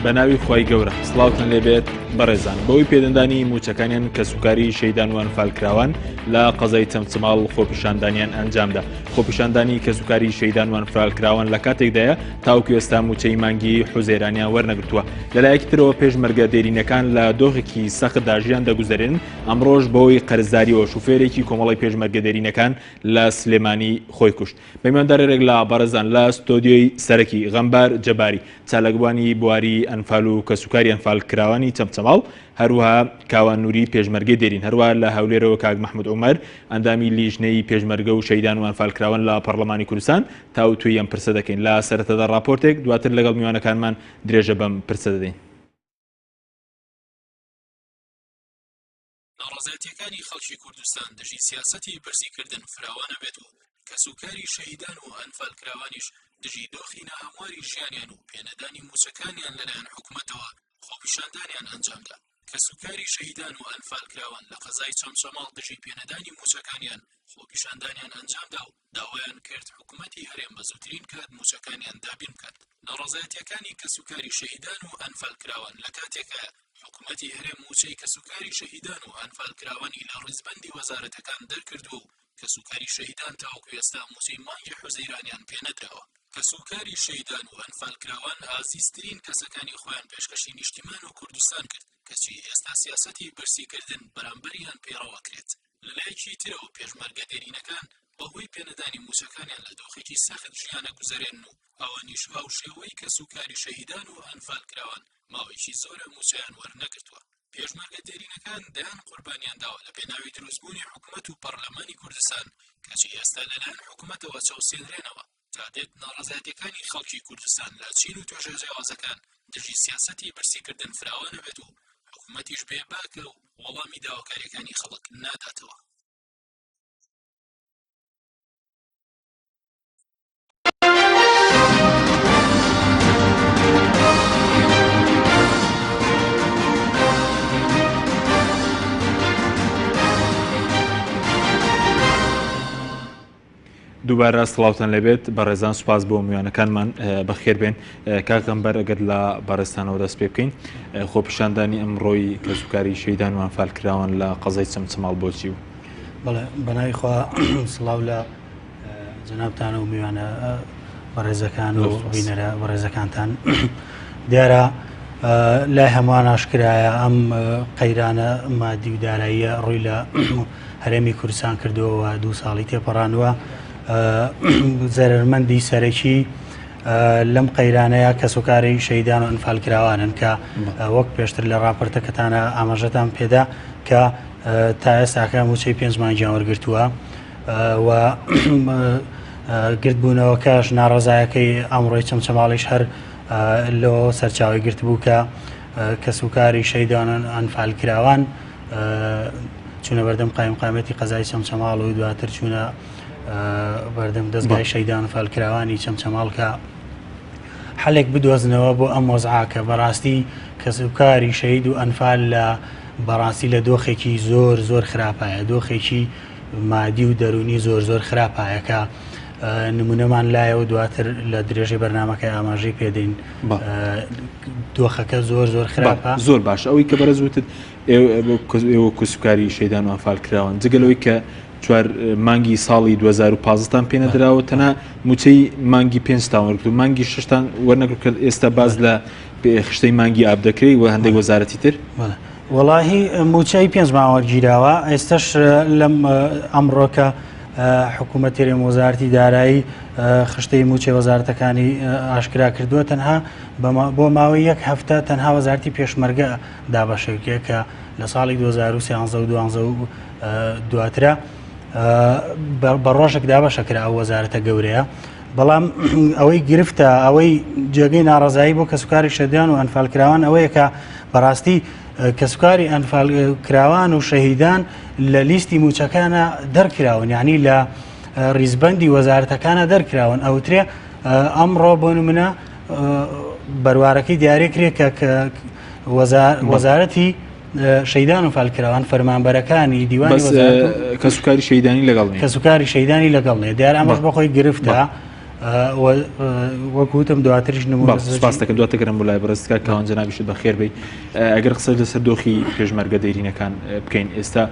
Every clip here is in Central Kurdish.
بە ناوی خوای گەورە سڵاوتان لێبێت بەڕێزان بەوەی پێدەندانی موچەکانیان کەسوکاری شەیدان و ئەنفالکراوان لە قەزای چەمچەماڵ خۆپیشاندانیان ئەنجامدا خۆپیشاندانی کەسوکاری شەیدان و ئەنفالکراوان لە کاتێکدایە تاوکو ئێستا موچەی مانگی حوزەیرانیان وەرنەگرتووە لەلایەکی ترەوە پێشمەرگە دێرینەکان لە دۆخێکی سەختدا ژیان دەگوزەرێن ئەمڕۆژ بەوەی قەرزداریەوە شوفێرێکی کۆمەڵی پێشمەرگە دێرینەکان لە سلێمانی خۆی کوشت. بەمیواندارێک لە بەڕێزان لە ستۆدیۆی سەرەکی غەمبار جەباری، چالاکوانی بواری ئەنفال و کەسوکاری ئەنفالکراوانی چەمچەماڵ، هەروەها کاوان نوری پێشمەرگەی دێرین، هەروەها لە هەولێرەوە کاک مەحمود عومەر ئەندامی لیژنەی پێشمەرگە و شەهیدان و ئەنفالکراوان لە پەڕلەمانی کوردستان تاوتوێی ئەم پرسە دەکەین. لە سەرەتادا ڕاپۆرتێک، دواتر لەگەڵ میوانەکانمان درێژە بەم پرسە دەدەین. ناڕەزایەتییەکانی خەڵکی کوردستان دژی سیاسەتی برسیکردن فراوان ئەبێت و کەسوکاری شەهیدان و ئەنفالکراوانیش دژی دۆخی ناهەمواری ژیانیان و پێنەدانی مووچەکانیان لەلایەن حکومەتەوە خۆپیشاندانیان ئەنجامدا. کەسوکاری شەهیدان و ئەنفالکراوان لە قەزای چەمچەماڵ دژی پێنەدانی مووچەکانیان خۆپیشاندانیان ئەنجامدا و داوایان کرد حکومەتی هەرێم بە زووترین کات مووچەکانیان دابین بکات. ناڕەزایەتییەکانی کەسوکاری شەهیدان و ئەنفالکراوان لە کاتێکایە حکومەتی هەرێم مووچەی کەسوکاری شەهیدان و ئەنفالکراوانی لە ڕیزبەندی وەزارەتەکان دەرکردووە و کەسوکاری شەهیدان تاوەکو ئێستا مووچەی مانگی حوزەیرانیان پێنەدراوە. کەسوکاری شەهیدان و ئەنفالکراوان ئازیزترین کەسەکانی خۆیان پێشکەشی نیشتیمان و کوردستان کرد، کەچی ئێستا سیاسەتی برسیکردن بەرامبەریان پەیڕەو ئەکرێت. لەلایەکی ترەوە پێشمەرگە دێرینەکان بەهۆی پێنەدانی مووچەکانیان لە دۆخێکی سەخت ژیان ئەگوزەرێنن و ئەوانیش هاوشێوەی کەسوکاری شەهیدان و ئەنفالکراوان ماوەیەکی زۆرە مووچەیان وەرنەگرتووە. پێشمەرگە دێرینەکان دەیان قوربانیان داوە لە پێناوی دروستبوونی حکومەت و پەڕلەمانی کوردستان، کەچی ئێستا لەلایەن حکومەتەوە چەوسێنرێنەوە. تا دێت ناڕەزایەتیەکانی خەڵکی کوردستان لە چین و توێژە جیاوازەکان دژی سیاسەتی برسیکردن فراوان ئەبێت و حکومەتیش بێ باکە و وەڵامی داواکاریەکانی خەڵک ناداتەوە. دووبارە سڵاوتان لێبێت بەڕێزان سوپاس بۆ میوانەکانمان بەخێر بێن کاک غەمبەر ئەگەر لە بەڕێزتانەوە دەست پێ بکەین خۆپیشاندانی ئەمڕۆی کەسوکاری شەیدان و ئەنفالکراوان لە قەزای چەمچەماڵ بۆچی و بەڵێ بەناوی خوا سڵاو لە جەنابتان و میوانە بەڕێزەکان و بینەرە بەڕێزەکانتان دیارە لای هەمووان ئاشکرایە ئەم قەیرانە مادی و داراییە ڕووی لە هەرێمی کوردستان کردووە دوو ساڵی تێپەڕانوە زەرەرمەندی سەرەکی لەم قەیرانەیە کەسوکاری شەیدان و ئەنفالکراوانن کە وەک پێشتر لە راپۆرتەکەتانە ئاماژەتان پێدا کە تا ئێستاکە موچەی پێنج مانگیان وەرگرتووە و گردبوونەوەکەش ناڕەزایەکەی ئەمڕۆی چەمچەماڵیش هەر لەوە سەرچاوی گرتبوو کە کەسوکاری شەیدان ئەنفالکراوان چوونە بەردەم قایمقامەتی قەزای چەمچەماڵ و دواتر چوونە بەردەم دەستگای شەیدان و فالکراوانی چەمچەماڵ کە حەلێک بدۆزنەوە بۆ ئەم وەزعا کە بەڕاستی کەسوکاری شەید و ئەنفال لە بەڕاستی لە دۆخێکی زۆر زۆر خراپایە دۆخێکی مادی و دەرونی زۆر زۆر خراپایە کە نمونەمان لایەوە دواتر لە درێژەی بەرنمەکەی ئاماژەی پێدەین دۆخەکە زۆر زۆر خراپە زۆر باش ئەوەی کە بەرز وتت ئێوە کەسوکاری شەیدان و ئەنفال کراون جگە لەوەی کە چوار مانگی ساڵی 2015 تان پێنەدراوە تەنها موچەی مانگی پێنجتان وەرگرت و مانگی ششتان وەرنەگرت کە ئێستا باز لە خشتەی مانگی ئاب دەکرێت و هەندێک وەزارەتی تر وەڵاهی موچەی پێنج مان وەرگیراوە ئێستش لەم ئەمڕۆکە حکوومەت هەرێم وەزارەتی دارایی خشتەی موچەی وەزارەتەکانی ئاشکرا کردووە تەنها بۆ ماوەی یەک هەفتە تەنها وەزارتی پێشمەرگە دابەشێکە کە لە ساڵی 2013 و 12 و دواترە بە ڕۆژێک دابەشەکرا ئەو وەزارەتە گەورەیە بەڵام ئەوەی گرفتە ئەوەی جێگەی ناڕزایی بۆ کەسوکاری شەدیان و ئەنفالکراوان ئەوەیە کە بەڕاستی کەسوکاری ئەنفالکراوان و شەهیدان لە لیستی موچەکانە دەرکراون یعنی لە ریزبندی وەزارەتەکانە دەرکراون ئەوترێ ئەمڕۆ بۆ نمونە بەروارەکەی دیارێکرێ کە وەزارەتی شەیدان و فالکراوان فەرمانبەرەکانی دیوانی کەسوکاری شەیدانی لەگەڵ کەسوکاری شەیدانی لەگەڵ نیە دیار ئەمەش بەخۆی گرفتە. وەک وتم دواتریش نمونە سپاس دەکەم دواتر گەرم بۆ لای بەڕێز کاک کاوان جەنابیشت بەخێر بێی ئەگەر قسە لەسەر دۆخی پێشمەرگە دێرینەکان بکەین ئێستا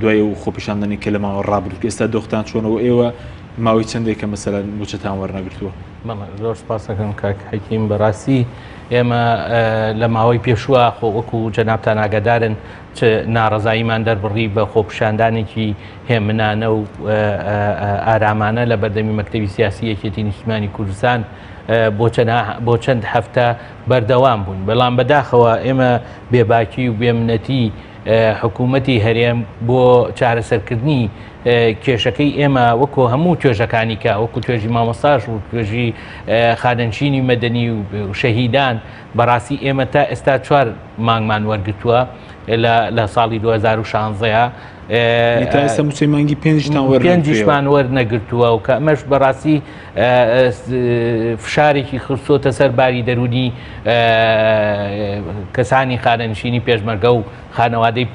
دوای و خۆپیشاندانی کە لە ماوە ڕابردوو ئێستا دۆختان چۆنەوە ئێوە ماوەی چەندێکە مەسەلەن مووچەتان وەرنەگرتووە؟ بەڵێ زۆر سپاس دەکەم کاک حەکیم بەڕاستی ئێمە لە ماوەی پێشووە خۆ وەکو جەنابتان ئاگادارن چ ناڕەزاییمان دەربڕی بە خۆپیشاندانێکی هێمنانە و ئارامانە لە بەردەمی مەکتەبی سیاسی یەکێتی نیشتیمانی کوردستان بۆ چەند هەفتە بەردەوام بووین بەڵام بەداخەوە ئێمە بێباکی و بێمنەتی حکوومەتی هەرێم بۆ چارەسەرکردنی کێشەکەی ئێمە وەکو هەموو توێژەکانی کە وەکو توێژی مامۆستاش و توێژی خانەنشینی مەدەنی و شەهیدان بەڕاستی ئێمە تا ئێستا چوار مانگمان وەرگتووە لە ساڵی 2016 تا ئێستا مووچەی مانگی پێنجتان پێنجیشمان وەرنەگرتووە و کە ئەمەش بەڕاستی فشارێکی خستۆتە سەر باری دەرونی کەسانی خانەنشینی پێشمەرگە و خانەوادەی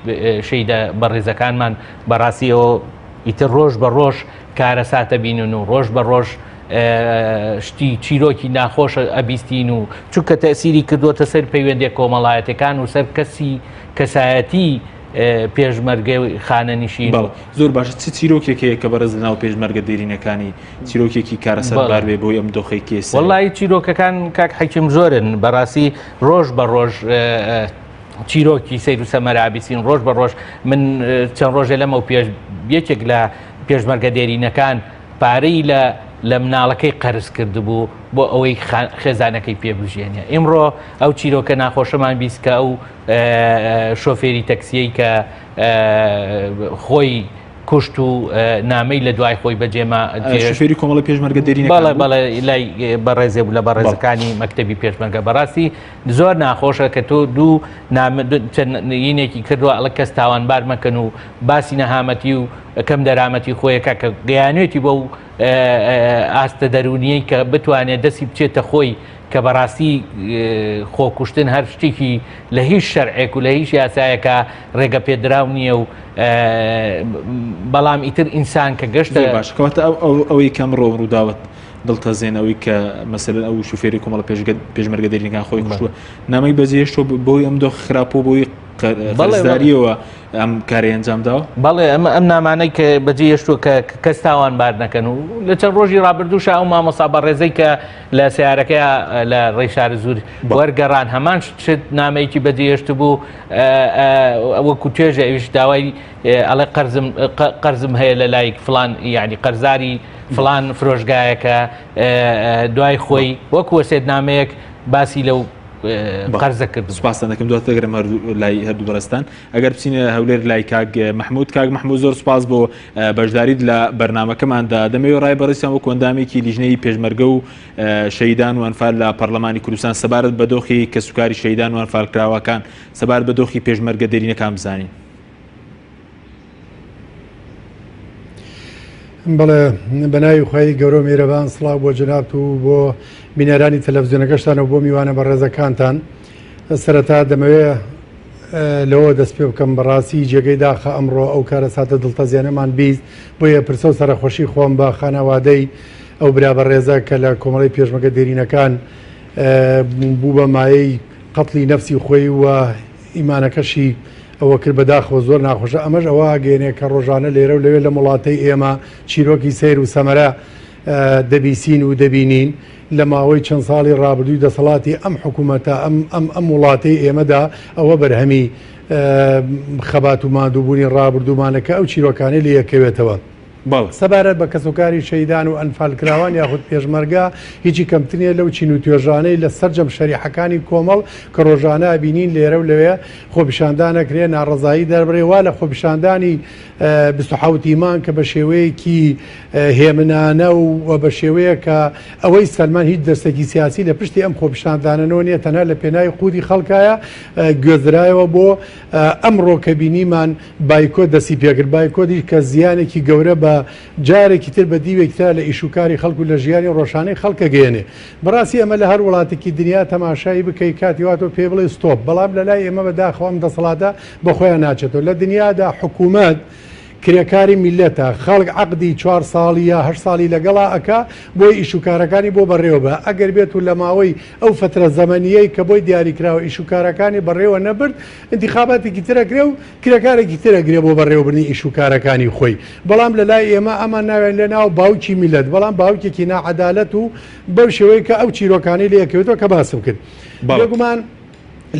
شەیدە بەڕێزەکانمان بەڕاستیەوە ئیتر ڕۆژ بە ڕۆژ کارەساتە بینن و ڕۆژ بە ڕۆژ شتی چیرۆکی ناخۆش ئەبیستین و چونکە تەسیری کردوتە سەر پەیوەندی کۆمەڵایەتەکان و سەر کەسی کەسایەتی پێشمەرگەی خانەنشین. بەڵێ زۆر باشە چ چیرۆکێک هەیە کە بەڕێز لەناو پێشمەرگە دێرینەکانی چیرۆکێکی کارەساتبار بێ بۆی ئەم دۆخەی کە ئێستا هەیە؟ وەڵایی چیرۆکەکان کاک حەکیم زۆرن بەڕاستی ڕۆژ بە ڕۆژ چیرۆکی سەیر و سەمەرە بیستین ڕۆژ بە ڕۆژ من چەند ڕۆژێ لەمەو پێش یەکێک لە پێشمەرگە دێرینەکان پارەی لە لە مناڵەکەی قەرز کردبوو بۆ ئەوەی خێزانەکەی پێ بژێنێ ئیمڕۆ ئەو چیرۆکە ناخۆشەمان بیست کە ئەو شۆفێری تەکسیەی کە خۆی کوشت و نامەی لە دوای خۆی بەجێما شوفێری کۆمەڵی پێشمەرگە دێرینەکان بەڵێ بەڵێ لای بەڕێزێ بوو لە بەڕێزەکانی مەکتەبی پێشمەرگە بەڕاستی زۆر ناخۆشە کە تۆ دوو نامەینێکی کردووە ئەڵە کەس تاوانبار مەکەن و باسی نەهامەتی و کەم دەرامەتی خۆیەکە کە گەیانێتی بۆ ئاستە دەرونیەی کە بتوانێت دەستی بچێتە خۆی کە بەڕاستی خۆکوشتن هەر شتێکی لە هیچ شەرعێک و لە هیچ یاسایەکە ڕێگە پێدراو نییە و بەڵام ئیتر ئینسان کە گەشتە باش کەواتە ئەوەی کەم ڕۆ ڕووداوت دڵتەزێن ئەوەی کە مەسەلەن ئەو شوفێری کۆمەڵە پێشمەرگە دێرینەکان خۆی کوشتووە نامەی بەجێهێشتووە بۆی ئەم دۆخ خراپۆ بۆی قەرزداریەوە ئەم کارەی ئەنجام داوە؟ بەڵێ ئەمە ئەم نامانەی کە بەجێ هێشتووە کە کەس تاوانبار نەکەن و لە چەند ڕۆژی ڕابردووشا ئەو مامۆستا بەڕێزەی کە لە سیارەکەی لە ڕێی شارەزوور وەرگەڕان هەمان شت نامەیەکی بەجێ هێشتبوو وەکو توێژە ئەویش داوای ئەڵێ قەرزم قەرزم هەیە لە لایک فلان یعنی قەرزاری فلان فرۆشگایەکە دوای خۆی وەکو وەسێت نامەیەک باسی لەو قەرزە کرد. سوپاستان دەکەم دواتر دەگەرم لای هەردوو بەڕێزتان ئەگەر بچینە هەولێر لای کاک مححمود کاک مححمود زۆر سوپاس بۆ بەشداریت لە بەرنمەکەماندا دەمەوێت ڕای بەڕێزیان وەکو ئەندامێکی لیژنەی پێشمەرگە و شەیدان و ئەنفال لە پەرلەمانی کوردستان سەبارەت بە دۆخی کەسوکاری شەیدان و ئەنفالکراوەکان سەبارەت بە دۆخی پێشمەرگە دێرینەکان بزانین. بەڵێ بەناوی خوای گەورە و میرەبان سڵاو بۆ جەنابت و بۆ بینەرانی تەلەڤزیۆنەکەشتان و بۆ میوانە بەڕێزەکانتان سەرەتا دەمەوێ لەوە دەست پێ بکەم بەڕاستی جێگەی داخە ئەمڕۆ ئەو کارەساتە دڵتەزێنەمان 20 بۆیە پرسە و سەرەخۆشی خۆم بە خانەوادەی ئەو برا بەڕێزە کە لە کۆمەڵی پێشمەگە دێرینەکان بوو بە مایەی قەتڵی نەفسی خۆی و ئیمانەکەشی ئەوە کرد بەداخەوە زۆر ناخۆشە ئەمەش ئەوە ئەگەیەنێ کە ڕۆژانە لێرە و لەوێ لەم وڵاتەی ئێمە چیرۆکی سەیر و سەمەرە دەبیسین و دەبینین لە ماوەی چەند ساڵی ڕابردووی دەسەڵاتی ئەم حکوومەتە ئەم ئەم ئەم وڵاتەی ئێمەدا ئەوە بەرهەمی خەبات و ماندووبوونی ڕابردوومانە کە ئەو چیرۆکانەی لێ ئەکەوێتەوە. بەڵێ. سەبارەت بە کەسوکاری شەهیدان و ئەنفالکراوان یاخود پێشمەرگە هیچی کەمتر نیە لەو چین و توێژانەی لە سەرجەم شەریحەکانی کۆمەڵ کە ڕۆژانە ئەبینین لێرە و لەوێ خۆپیشاندان ئەکرێ ناڕەزایی دەربرێ وا لە خۆپیشاندانی 27 ی مانگ کە بە شێوەیەکی هێمنانە و بە شێوەیەک کە ئەوەی سەلمان هیچ دەستێکی سیاسی لە پشتی ئەم خۆپیشاندانەوە نیە تەنها لە پێناوی قوتی خەڵکایە گوێزرایەوە بۆ ئەمڕۆ کە بینیمان بایکۆت دەستی پێکرد، بایکۆتیش کە زیانێکی گەورە بە جارێکی تر بە دیوێکی ترا لە ئیش و کاری خەڵک و لە ژیانی ڕۆژانەی خەڵک ئەگەیەنێ. بەڕاستی ئەمە لە هەر وڵاتێکی دنیا تەماشای بکەی کاتی وا تۆ پێی بڵێی ستۆپ، بەڵام لە لای ئێمە بە داخەوە ئەم دەسەڵاتە بە خۆیان ناچێتەوە. لە دنیادا حکوومەت. کرێکاری میللەتە، خەڵک عەقدی چوار ساڵی یا هەشت ساڵی لەگەڵا ئەکا بۆی ئیش و کارەکانی بۆ بەڕێوە بە، ئەگەر بێت و لە ماوەی ئەو فەترە زەمەنییەی کە بۆی دیاریکراوە ئیش و کارەکانی بەڕێوە نەبرد، ئینتیخاباتێکی تر ئەکرێ و کرێکارێکی تر ئەگرێ بۆ بەڕێوەبردنی ئیش و کارەکانی خۆی. بەڵام لە لای ئێمە ئەمان ناویان لێ ناوە باوکی میللەت، بەڵام باوکێکی ناعەدالەت و بەو شێوەیە کە ئەو چیرۆکانەی لێ ئەکەوێتەوە کە باسم کرد. بێگومان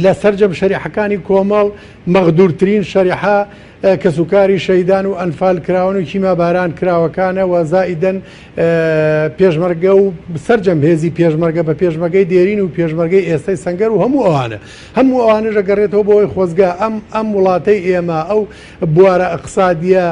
لە سەرجەم شەریحەکانی کۆمەڵ مەغدورترین شەریحە کەسوکاری شەهیدان و ئەنفال کراون و کیمیاباران کراوەکانە و زائیدەن پێشمەرگە و سەرجەم هێزی پێشمەرگە بە پێشمەرگەی دێرین و پێشمەرگەی ئێستای سەنگەر و هەموو ئەوانە هەموو ئەوانەش ئەگەڕێتەوە بۆ ئەوەی خۆزگە ئەم ئەم وڵاتەی ئێمە ئەو بوارە ئەقسادیە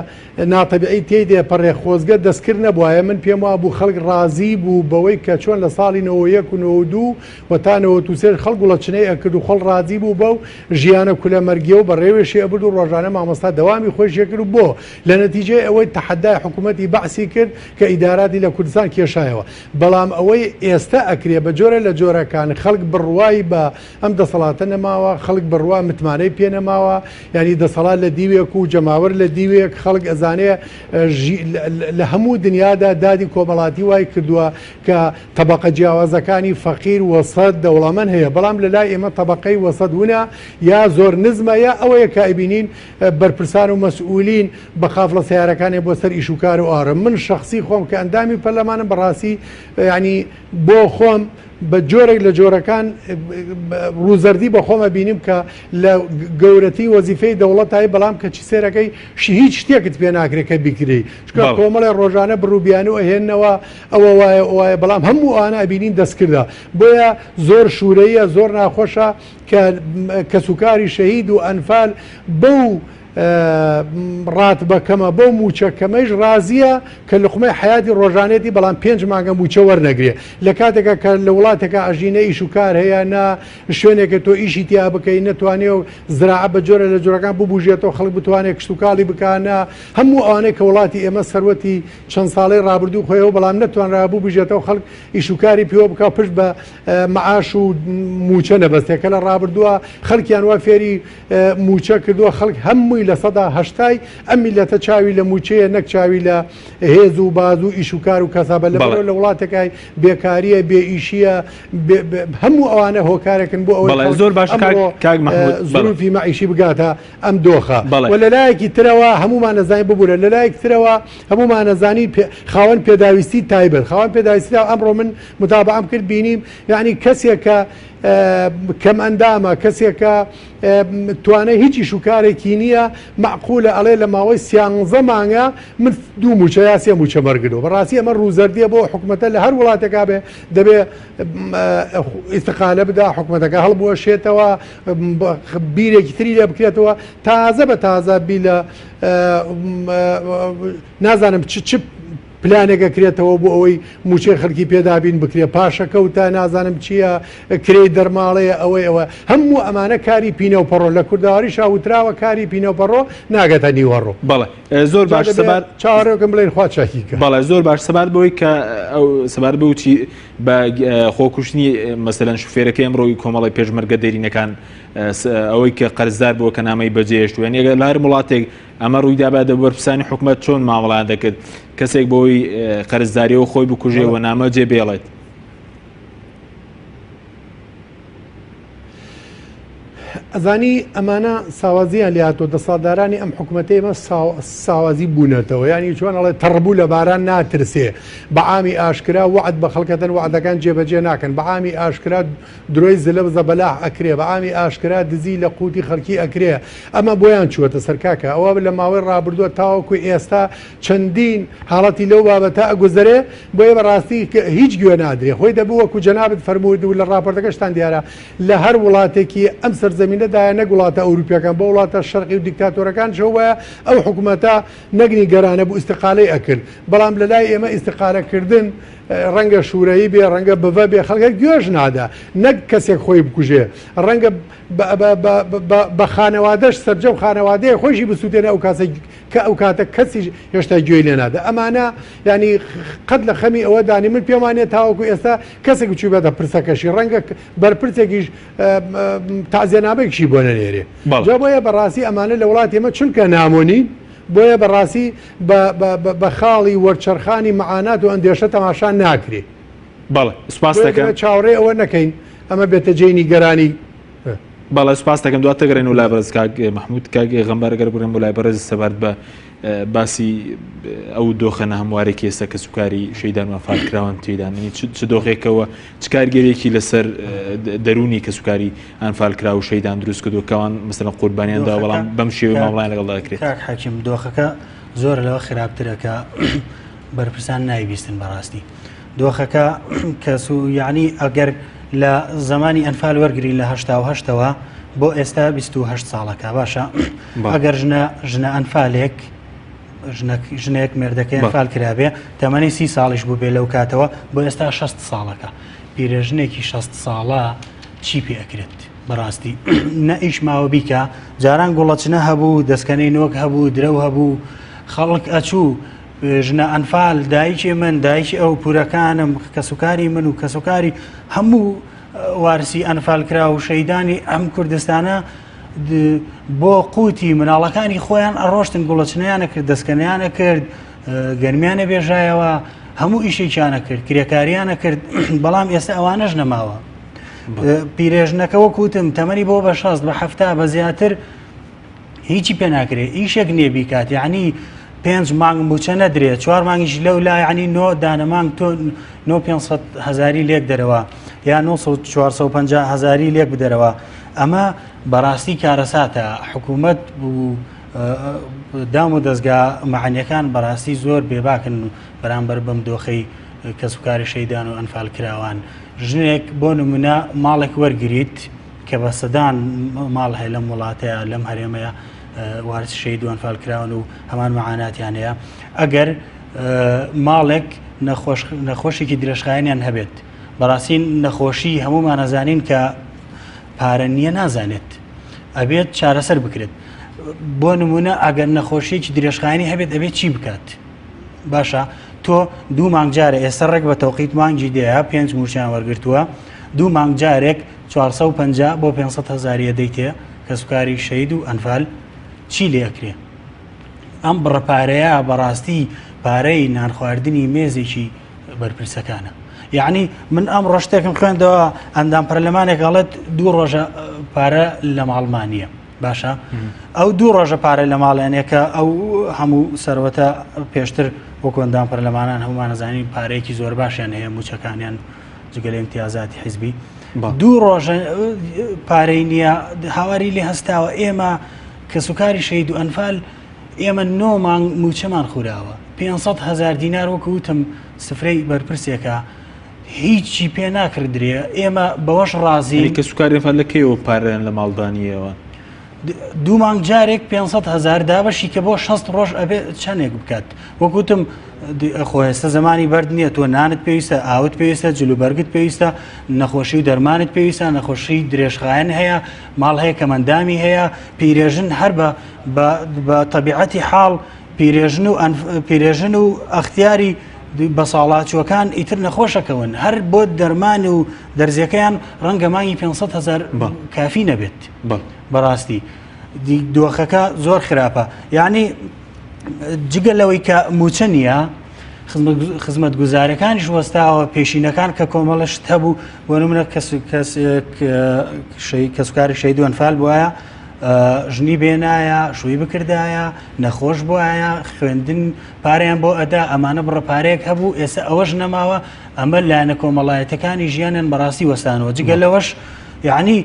ناتەبیعی تێی دێپەڕێ خۆزگە دەستکرد نەبوایە من پێم وابوو خەڵک ڕازی بوو بەوەی کە چۆن لە ساڵی 91 و 92 و تا 93 خەڵک گوڵە چنەی ئەکرد و خەڵ ڕازی بوو بەو ژیانە کولەمەرگیە و بەڕێوێشی ئەبرد و ڕۆژانە مامۆستا دەوامی خۆیشی کرد و بۆ لە نەتیجەی ئەوەی تەحەدای حکوومەتی بەعسی کرد کە ئیداراتی لە کوردستان کێشایەوە بەڵام ئەوەی ئێستە ئەکرێ بە جۆرە لە جۆرەکان خەڵک بڕوای بە ئەم دەسەڵاتە نەماوە، خەڵک بڕوا متمانەی پێ نەماوە، یانی دەسەڵات لە دیوێک و جەماوەر لە دیوێک، خەڵک ئەزانێ لە هەموو دنیادا دادی کۆمەڵاتی وای کردووە کە تەبەقە جیاوازەکانی فەقیر، وەسەت، دەوڵەمەند هەیە، بەڵام لە لای ئێمە تەبەقەی وەسەت ونە یا زۆر نزمە یا ئەوەیە کە ئەبینین بەرپرسان و مەسئولین بە قافڵە سەیارەکانیان بۆ سەر ئیش و کار و ئارم. من شەخسی خۆم کە ئەندامی پەرلەمانم بەڕاستی یانی بۆ خۆم بە جۆرێک لە جۆرەکان ڕووزەردی بە خۆم ئەبینیم کە لە گەورەترین وەزیفەی دەوڵەتای بەڵام کەچی سێرەکەی هیچ شتێکت پێ ناکرێت کە بیکری چونکە کۆمەڵێ ڕۆژانە بڕوبیانو ئەهێنەوە ئەوە وایە وایە بەڵام هەموو ئەوانە ئەبینین دەستکردە بۆیە زۆر شوورەیە زۆر ناخۆشە کە کەسوکاری شەهید و ئەنفال بەو ڕاتبە کەمە بەو مووچە کەمەیش ڕازییە کە لوقمەی حەیاتی ڕۆژانێتی بەڵام پێنج مانگە مووچە وەرنەگرێ لە کاتێکا کە لە وڵاتێکا ئەژی نە ئیش و کار هەیە نە شوێنێکە تۆ ئیشی تیا بکەی نەتوانێ و زراعە بە جۆرە لە جۆرەکان ببوژێتەوە خەڵک بتوانێت کشتوکاڵی بکا نە هەموو ئەوانەی کە وڵاتی ئێمە سەروەتی چەند ساڵەی ڕابردوو خۆیەوە بەڵام نەتوانرا ببوژێتەوە خەڵک ئیش و کاری پێوە بکا پشت بە معاش و مووچە نەبەستێ کە لە ڕابردووە خەڵکیان وا فێری مووچە کردووە خەڵک هەمووی 80%ی ئەم میللەتە چاوی لە مووچەیە نەک چاوی لە هێز و بازوو ئیش و کار و کەسابە لەبەرئەوە لە وڵاتێکای بێکاریە بێ ئیشیە هەموو ئەوانە هۆکارێکن بۆ ئەوەی خەڵک زۆر باش ئەمڕۆ کاک مەحمود زروفی مەعیشی بگاتە ئەم دۆخە بەڵێ. و لەلایەکی ترەوە هەموومان ئەزانین ببورە لەلایەکی ترەوە هەموومان ئەزانین خاوەن پێداویستی تایبەت خاوەن پێداویستی ئەمڕۆ من متابعەم کرد بینیم یعنی کەسێک کە کەم ئەندامە کەسێکە توانای هیچ ئیش و کارێکی نییە مەعقولە ئەڵێ لە ماوەی سیانزە مانگە من دوو موچە یا سێ موچە وەرگرتووە بەڕاستی ئەمە ڕووزەردیە بۆ حکومەتە لە هەر وڵاتێکا بێ دەبێ ئیستقالە بدا حکومەتەکە هەڵبوەشێتەوە بیرێکی تری لێ بکرێتەوە تازە بە تازە بی لە نازانم چ چ پلانێک ئەکرێتەوە بۆ ئەوەی مووچەی خەلکی پێ دابین بکرێ پاشەکەوتە نازانم چییە کرێی دەرماڵەیە ئەوەی ئەوە هەموو ئەمانە کاری پینە و پەڕۆ لە کوردەواریشا وتراوە کاری پینە و پەڕۆ ناگەتە نیوەڕۆ. بەڵێ زۆر جا باش دەبێ سەبار چاوەڕێکم بڵێن خوا چاکی کە. بەڵێ زۆر باش سەبارەت بەوەی کە ئەو سەبارەت بەوە چی بە خۆکوشتنی مەسەلەن شوفێرەکەی ئەمڕۆی کۆمەڵی پێشمەرگە دێرینەکان ئەوەی کە قەرزدار بووە کە نامەی بەجێهێشتووە یانی ئەگەر لە هەر وڵاتێک ئەمە ڕوویدابا دە بەرپرسانی حکومەت چۆن مامەڵەیان دەکرد کەسێک بۆی قەرزداریەوە خۆی بکوژێ و نامە جێ بێڵێت؟ ئەزانی ئەمانە ساوازیان لاتۆ دەسەڵاتدارانی ئەم حکوومەتە ئێمە ساوازی بوونەتەوە ینی چۆن ئەڵێ تەڕبوو لە باران ناترسێ بە عامی ئاشکرا وعد بە خەڵکەتەن وعدەکان جێبەجێ ناکەن بە عامی ئاشکرا درۆی زلە و زەبەلاح ئەکرێ، بە عامی ئاشکرا دزی لە قوتی خەڵکی ئەکرێ، ئەمە بۆیان چووەتە سەر کاکە، ئەوە لە ماوەی ڕابردووە تاوەکو ئێستا چەندین حاڵەتی لەو بابەتە ئەگوزەرێ، بۆیە بە ڕاستی هیچ گوێ نادرێ، خۆی دەبوو وەکو جەنابت فەرمووت و لە ڕاپۆرتەکەشتان دیارە لە هەر وڵاتێکی ئەم سەرزەمینەدایە نەک وڵاتە ئەوروپیەکان بۆ وڵاتە شەرقی و دیکتاتۆرەکانشەوە وایە ئەو حکومەتە نەک نیگەرانە بوو ئیستقالەی ئەکرد، بەڵام لە لای ئێمە ئیستقالە کردن ڕەنگە شورەیی بێ ڕەنگە بڤە بێ خەڵک هەر گوێش نادا نەک کەسێک خۆی بکوژێ ڕەنگە بە خانەوادەش سەرجەم خانەوادەیە خۆشی بسووتێنە ئەو کاسە کە ئەو کاتە کەسی هێشتا گوێی لێ نادا ئەمانە ینی قەت لە خەمی ئەوە دانی من پێم وانیە تاوەکو ئێستا کەسێک بچووبێتە پرسەکەشی ڕەنگە بەرپرسێکیش تازیەنامەیەکیشی بۆ نەنێرێ جا بۆیە بەڕاستی ئەمانە لە وڵاتی ئێمە چونکە نامۆنین. بۆیە بەڕاستی بە خاڵی وەرچەرخانی مەعانات و ئەندێشە تەماشا ناکرێ. بەڵێ سوپاست بۆیە دەکەم. دەبێت چاوەڕێی ئەوە نەکەین ئەمە بێتە جێی نیگەرانی. بەڵێ سوپاست دەکەم. دواتر دەگەڕێینەوە لای بەڕێز کاک مەحمود. کاک غەمبار گەر بگەڕێم بۆ لای بەڕێز سەبارەت بە باسی ئەو دۆخە ناهەموارەی کە ئێستا کەسوکاری شەیدان و ئەنفالکراوان تێیدان، یعنی چ دۆخێکەوە چ کارگەرێکی لەسەر دەروونی کەسوکاری ئەنفالکراو و شەیدان دروست کردو کەوان مەسەلەن قوربانیان دا، بەڵام بەم شێوەیە مامەڵەیان لەگەڵدا دەکرێت؟ کاک حەکیم، دۆخەکە زۆر لەوە خراپترە کە بەرپرسان نایبیستن. بەڕاستی دۆخەکە کەس و یعنی ئەگەر لە زمانی ئەنفال وەرگین لە 1970ەوە بۆ ئێستا 28 ساڵەکە باشە ئەگەر ژنە ژنە ئەنفالێک ژنێک مێردەکەی ئەنفال کرابێ تەمەنی سی ساڵیش بوو بێ لەو کاتەوە بۆ ئێستا 6 ساڵەکە پیرێژنێکی 6 ساڵە چی پێ ئەکرێت بەڕاستی نە ئیش ماوە بیکە جاران گوڵەچنە هەبوو دەستکەنەی نۆک هەبوو درەو هەبوو خەڵک ئەچوو ژنە ئەنفال دایکی من دایکی ئەو پورەکانم کەسوکاری من و کەسوکاری هەموو وارسی ئەنفال کرا و شەیدانی ئەم کوردستانە بۆ قوتی مناڵەکانی خۆیان ئەڕۆشتن گوڵەچنیانە کرد دەستکەنیانە کرد گەرمیانە بێژایەوە هەموو ئیشێکیانە کرد کرێکاریانە کرد بەڵام ئێستا ئەوانەش نەماوە پیرێژنەکە وەکوتم تەمەنی بۆ بە شەست بە حەفتا بە زیاتر هیچی پێ ناکرێت ئیشێک نییە بیکات یعنی پێنج مانگ موچە نەدرێت چوار مانگیش لەو لا ینی نۆ دانەمانگ تۆ 9 هزاری لێک دەرەوە یا 450 هزاری لێک بدەرەوە ئەمە بەڕاستی کارەساتە حکوومەت و دام و دەستگا مەعنیەکان بەڕاستی زۆر بێباکن بەرامبەر بەم دۆخەی کەسوکاری شەیدان و ئەنفال کراوان ژنێک بۆ نمونە ماڵێک وەرگریت کە بە سەدان ماڵ هەیە لەم وڵاتەیە لەم هەرێمەیە وارث شەهید و ئەنفال کراون و هەمان مەعاناتیان هەیە ئەگەر ماڵێک نەخۆشێکی درێژخایەنیان هەبێت بەڕاستی نەخۆشی هەمومان ئەزانین کە پارە نییە نازانێت ئەبێت چارەسەر بکرێت بۆ نمونە ئەگەر نەخۆشیێکی درێژخایەنی هەبێت ئەبێت چی بکات باشە تۆ دوو مانگ جارە ئێستا ڕێک بە تەوقیت مانگی دەیە پێنج موچیان وەرگرتووە دوو مانگ جارێک 450 بۆ 500 هزاریە دەیتێ کەسوکاری شەید و ئەنفال چی لێ ئەکرێ ئەم بڕە پارەیە بەڕاستی پارەی نانخواردنی مێزێکی بەرپرسەکانە یعنی من ئەم ڕۆشتێکم خوێندەوە ئەندام پەرلەمانێک ئەڵێت دوو ڕۆژە پارە لە ماڵمانە باشە ئەو دوو ڕۆژە پارە لە ماڵیانەیە کە ئەو هەموو سەرەتە پێشتر وەکو ئەندام پەرلەمانان هەمومانەزانین پارەیەکی زۆر باشیان هەیە موچەکانیان جگە لە ئیمتیازاتی حیزبی دوو ڕۆژە پارەی نییە هاواری لێ هەستاوە ئێمە کەسوکاری شەید و ئەنفال ئێمە نۆ مانگ موچەمان خوراوە 500 هزار دینار وەکو وتم سفرەی بەرپرسێکە هیچی پێ ناکردرێ ئێمە بەوەش ڕازین. ئەی کەسوکاری ئەنفال لە کەیەوە پارەیان لە ماڵدا نییەوە؟ دوو مانگ جارێک 500 هزار دابەشی کە بۆ 60 ڕۆژ ئەبێ چەندێک بکات وەک وتم خۆ ئێستا زمانی بەرد نییە تۆ نانت پێویستە ئاوت پێویستە جلوبەرگت پێویستە نەخۆشی و دەرمانت پێویستە نەخۆشی درێژخایەن هەیە ماڵ هەیە کەمەندامی هەیە پیرێژن هەر بە بە تەبیعەتی حاڵ پیرێژن و پیرێژن و ئەختیاری بەساڵاچووەکان ئیتر نەخۆشەکەون هەر بۆ دەرمان و دەرزیەکەیان ڕەنگە مانگی 500 هزار کافی نەبێت بەڕاستی دۆخەکە زۆر خراپە یعنی جگە لەوەی کە موچە نییە خزمەت گوزارەکانیش وەستاوە پێشینەکان کە کۆمەڵشت هەبوو بۆ نمونە کەس کەس کەسوکاری شەید و ئەنفال بواە ژنی بێنایە شووی بکردایە نەخۆش بواە خوێندن پارەیان بۆ ئەدا ئەمانە بڕە پارەیەک هەبوو ئێستا ئەوەش نەماوە ئەمە لایەنە کۆمەڵایەتەکانی ژیانیان بەڕاستی وەستانەوە جگە لەوەش یعنی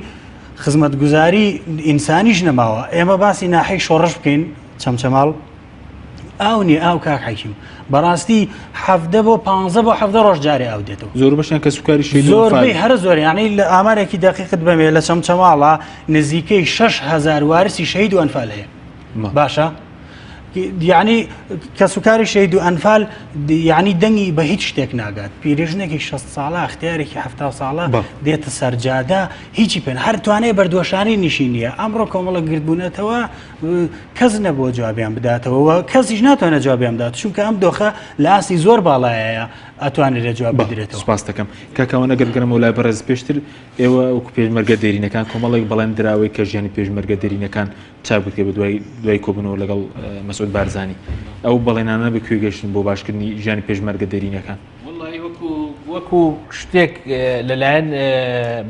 خزمەتگوزاری ئینسانیش نەماوە ئێمە باسی ناحەی شۆڕش بکەین چەمچەماڵ ئاو نیە ئاو کاک حەکیم بەڕاستی حەفدە بۆ پ بۆ حەفدە ڕۆژ جارێ ئاو دێتەوە زۆر بەشیان کە سوکاری شەهید زۆربەی هەرە زۆر یعنی لە ئامارێکی دقیقت بەمێ لە چەمچەماڵە نزیکەی 6هزار وارسی شەهید و ئەنفال هەیە باشە یعنی کەسوکاری شەهید و ئەنفال یعنی دەنگی بە هیچ شتێک ناگات پیرێژنێکی 6 ساڵە اختیارێکی ه ساڵە دێتە سەرجادە هیچی پێن هەر توانێ بەردوەشانی نیشینیە ئەمڕۆ کۆمەڵە گردبوونەتەوە کەس نەبووە جوابیان بداتەوە و کەسیش ناتوانێت جوابیان بدات چونکە ئەم دۆخە لە ئاستی زۆر باڵایە ئەتوانرێت جواب بدرێتەوە. سپاس دەکەم کاکەوە نەگەر بگەرمەوە لای بەڕێز پێشتر ئێوە وەکو پێشمەرگە دێرینەکان کۆمەڵێک بەڵێن دراوەی کە ژیانی پێشمەرگە دێرینەکان چاک بکرێت بە دوای دوای کۆبوونەوە لەگەڵ مەسعود. مەسعود بارزانی ئەو بەڵێنانە بە کوێ گەشتن بۆ باشکردنی ژیانی پێشمەرگە دێرینەکان؟ وەڵی وەکو وەکو شتێک لەلایەن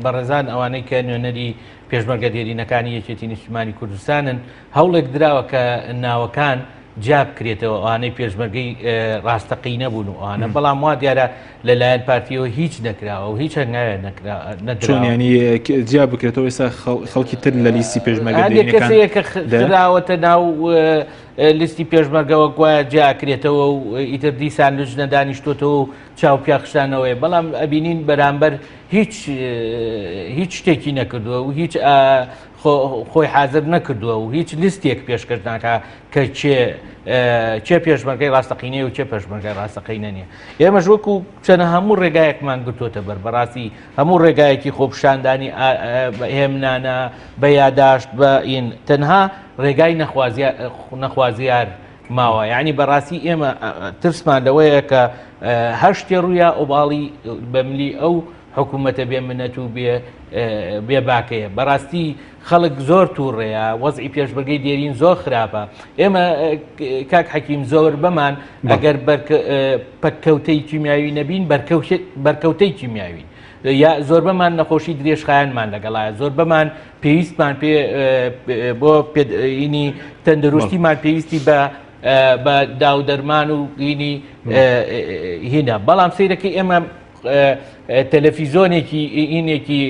بەڕێزان ئەوانەی کە نوێنەری پێشمەرگە دێرینەکانی یەکێتی نیشتیمانی کوردستانن هەوڵێک دراوە کە ناوەکان جیا بکرێتەوە ئەوانەی پێشمەرگەی ڕاستەقینە بوون و ئەوانە بەڵام وا دیارە لەلایەن پارتیەوە هیچ نەکراوە و هیچ هەنگاوێ نەدراوە ینی جیا بکرێتەوە ئێستا خەڵکی تر لە لیستی پێشمەرگە کەسەیە کە خراوەتە ناو لیستی پێشمەرگەوە گوایە جیاکرێتەوە و ئیتر دیسان لجنە دانیشتۆتەوە و چاو پیاخشانەوەی بەڵام ئەبینین بەرامبەر هیچ هیچ شتێکی نەکردووە و هیچ خۆی حازر نەکردووە و هیچ لیستێک پێشکەش ناکا کە کێ کێ پێشمەرگەی ڕاستەقینەیە و کێ پێشمەرگەی ڕاستەقینە نییە. ئێمەش وەکو چەنە هەموو ڕێگایەکمان گرتووەتە بەر، بەڕاستی هەموو ڕێگایەکی خۆپیشاندانی هێمنانە بە یاداشت بە ئین تەنها ڕێگای نەخوازیار ماوە یعنی بەڕاستی ئێمە ترسمان لەوەیە کە هەر شتێ ڕوویا ئۆباڵی بەملی ئەو حکوومەتە بێ منەت و بێ بێ باکەیە بەڕاستی خەڵک زۆر تووڕەیە وەزعی پێشمەرگەی دێرین زۆر خراپە ئێمە کاک حەکیم زۆر بەمان ئەگەر پەککەوتەی کیمیاوی نەبین بەرکەوتەی کیمیاوین یا زۆربەمان نەخۆشی درێژخایەنمان لەگەڵایە زۆربەمان پێویستمان پێ بۆ پێینی تەندروستیمان پێویستی بە بە داودەرمان و گینی هینە بەڵام سیرەکەی ئێمە تەلەفیزۆنێکی ئینێکی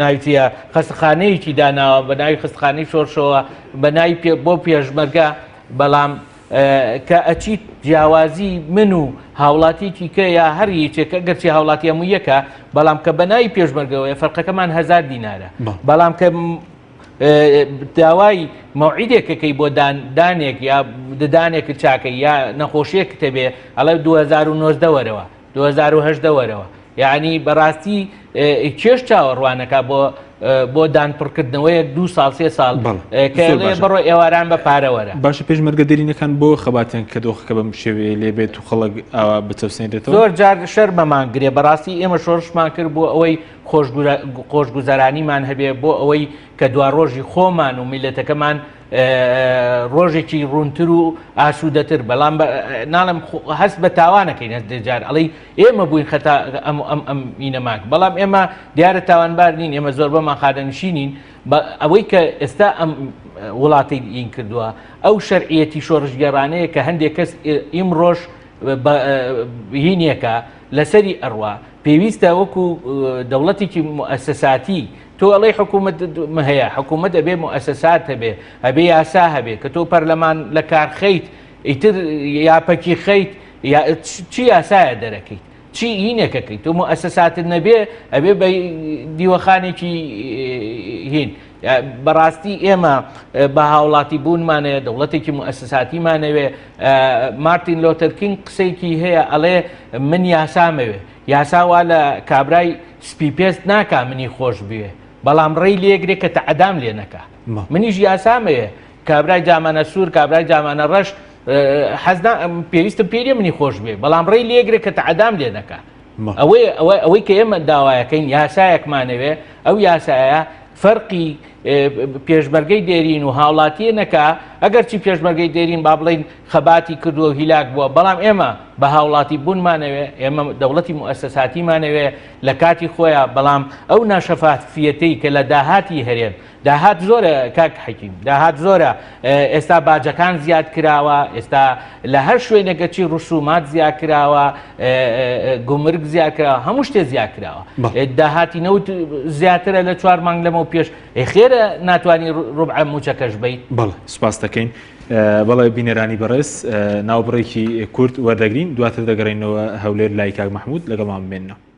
ناویە خەستخانەیەکی داناوە بە ناوی خستخانەی شۆرشەوە بە ناوی بۆ پێشمەرگە بەڵام کە ئەچیت جیاوازی من و هاوڵاتیکی کە یا هەر یەکێکە گەرچی هاوڵاتی هەموو یەکە بەڵام کە بە ناوی پێشمەرگەوەیە فەرقەکەمان هزار دینارە بەڵام کە داوای مەوعیدێکەکەی بۆ دان دانێک یا ددانێکت چاکەی یا نەخۆشیەکت هەبێ ئەڵێ 2019 وەرەوە 2018 وەرەوە یعنی بەڕاستی کێش چاوەڕوانەکە بۆ بۆ دان پڕکردنەوەیەک دو ساڵ سێ ساڵ کە بڕۆ ئێواران بە پارە وەرە. باشە پێشمەرگە دێرینەکان بۆ خەباتیان کە دۆخەکە بەم شێوەیە لێ بێت و خەڵک ئاوا بچەوسێنرێتەوە؟ زۆر جار شەرمەمان گرێ بەڕاستی ئێمە شۆڕشمان کرد بۆ ئەوەی خۆشگوزەرانیمان هەبێ بۆ ئەوەی کە دواڕۆژی خۆمان و میلەتەکەمان ڕۆژێکی ڕوونتر و ئاسوودەتر بەڵام ناڵم هەست بە تاوانەکەین هەست جار ئەڵی ئێمە بووین خەتا ئەم ئەم ئەم مینەماک بەڵام ئێمە دیارە تاوانبار نین ئێمە زۆربەمان خادەنشینین ئەوەی کە ئێستا ئەم وڵاتی ئین کردووە ئەو شەرعیەتی شۆڕشگێڕانەیە کە هەندێک کەس ئیمڕۆژ هینێکە لەسەری ئەڕوا پێویستە وەکو دەوڵەتێکی موئەسەساتی تۆ ئەڵێی حکوومەت هەیە حکوومەت ئەبێ موئەسەسات هەبێ ئەبێ یاسا هەبێ کە تۆ پەرلەمان لە کار خەیت ئیتر یا پەکی خەیت یا چی یاسایە دەرەکەیت چی هینێکەکەی تۆ موئەسەساتت نەبێ ئەبێ بە دیوەخانێکی هین بەڕاستی ئێمە بە هاوڵاتی بوونمانەیە دەوڵەتێکی موئەسەساتیمانەوێ مارتین لۆتەر کینگ قسەیەکی هەیە ئەڵێ من یاسامەوێ یاسا وا لە کابرای سپی پێست ناکا منی خۆش بوێ بەڵام ڕێی لێگرێ کە تەعدام لێ نەکا منیش یاسامەوێ کابرای جامانە سوور کابرای جامانە ڕەش حەز پێویستم پێی منی خۆش بێ بەڵام ڕێی لێگرێ کە تەعدام لێ نەکا ئەوەی ئەوەی کە ئێمە داوایەکەین یاسایەکمانەوێ ئەو یاسایە فەرقی پێشمەرگەی دێرین و هاوڵاتیە نەکا ئەگەرچی پێشمەرگەی دێرین با بڵین خەباتی کردووە و هیلاک بووە بەڵام ئێمە بە هاوڵاتی بوونمانەوێ ئێمە دەوڵەتی موئەسەساتیمانەوێ لە کاتی خۆیان بەڵام ئەو ناشەفافیەتەی کە لە داهاتی هەرێم داهات زۆرە کاک حەکیم داهات زۆرە ئێستا باجەکان زیاد کراوە ئێستا لە هەر شوێنێکە چی ڕسومات زیاد کراوە گومرگ زیاد کراوە هەموو شتێ زیاد کراوە داهاتی نەوت زیاترە لە چوار مانگ لەمەو پێش خێرە ناتوانانی ڕوبعە موچەکەش بیت بەڵێ سوپاس دەکەین بەڵێ بینەرانی بەڕێز ناوبڕێکی کورت وەردەگرین دواتر دەگەڕێنەوە هەولێر لای کاک مححمود لەگەڵمان بمێنەوە.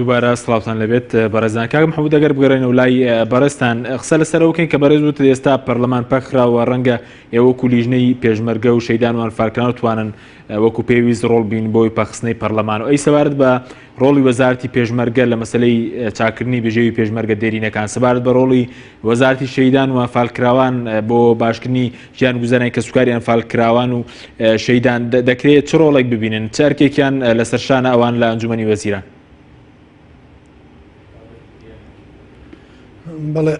دووبارە سڵاوتان لەبێت بەڕێزان کاک محمود ئەگەر بگەڕێنەوە لای بەڕێزتان قسە لەسەرەوە بکەین کە بەڕێز وتت ئێستا پەرلەمان پەکخراوە ڕەنگە ئێوە وەکو لیژنەی پێشمەرگە و شەیدان و ئەنفالکران توانن وەکو پێویست ڕۆڵ بین بۆی پەخستنەی پەرلەمان و ئەی سەبارەت بە ڕۆڵی وەزارەتی پێشمەرگە لە مەسلەی چاکردنی بژێوی پێشمەرگە دێرینەکان سەبارەت بە ڕۆڵی وەزارەتی شەیدان و ئەنفالکراوان بۆ باشکردنی ژیان گوزەرانی کەسوکاری ئەنفالکراوان و شەیدان دەکرێت چ ڕۆڵێک ببینن چ ئەرکێکیان لەسەر شانە ئەوان لە ئەنجومەنی وەزیران؟ بەڵێ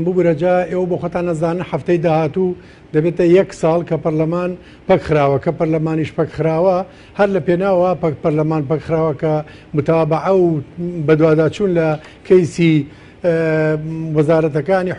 ببورە جا ئێوە بۆ خۆتان نەزانن هەفتەی داهاتوو دەبێتە یەک ساڵ کە پەرلەمان پەک خراوە کە پەرلەمانیش پەک خراوە هەر لە پێناوە پەک پەرلەمان پەک خراوە کە متابعە و بەدواداچوون لە کەیسی وەزارەتەکانی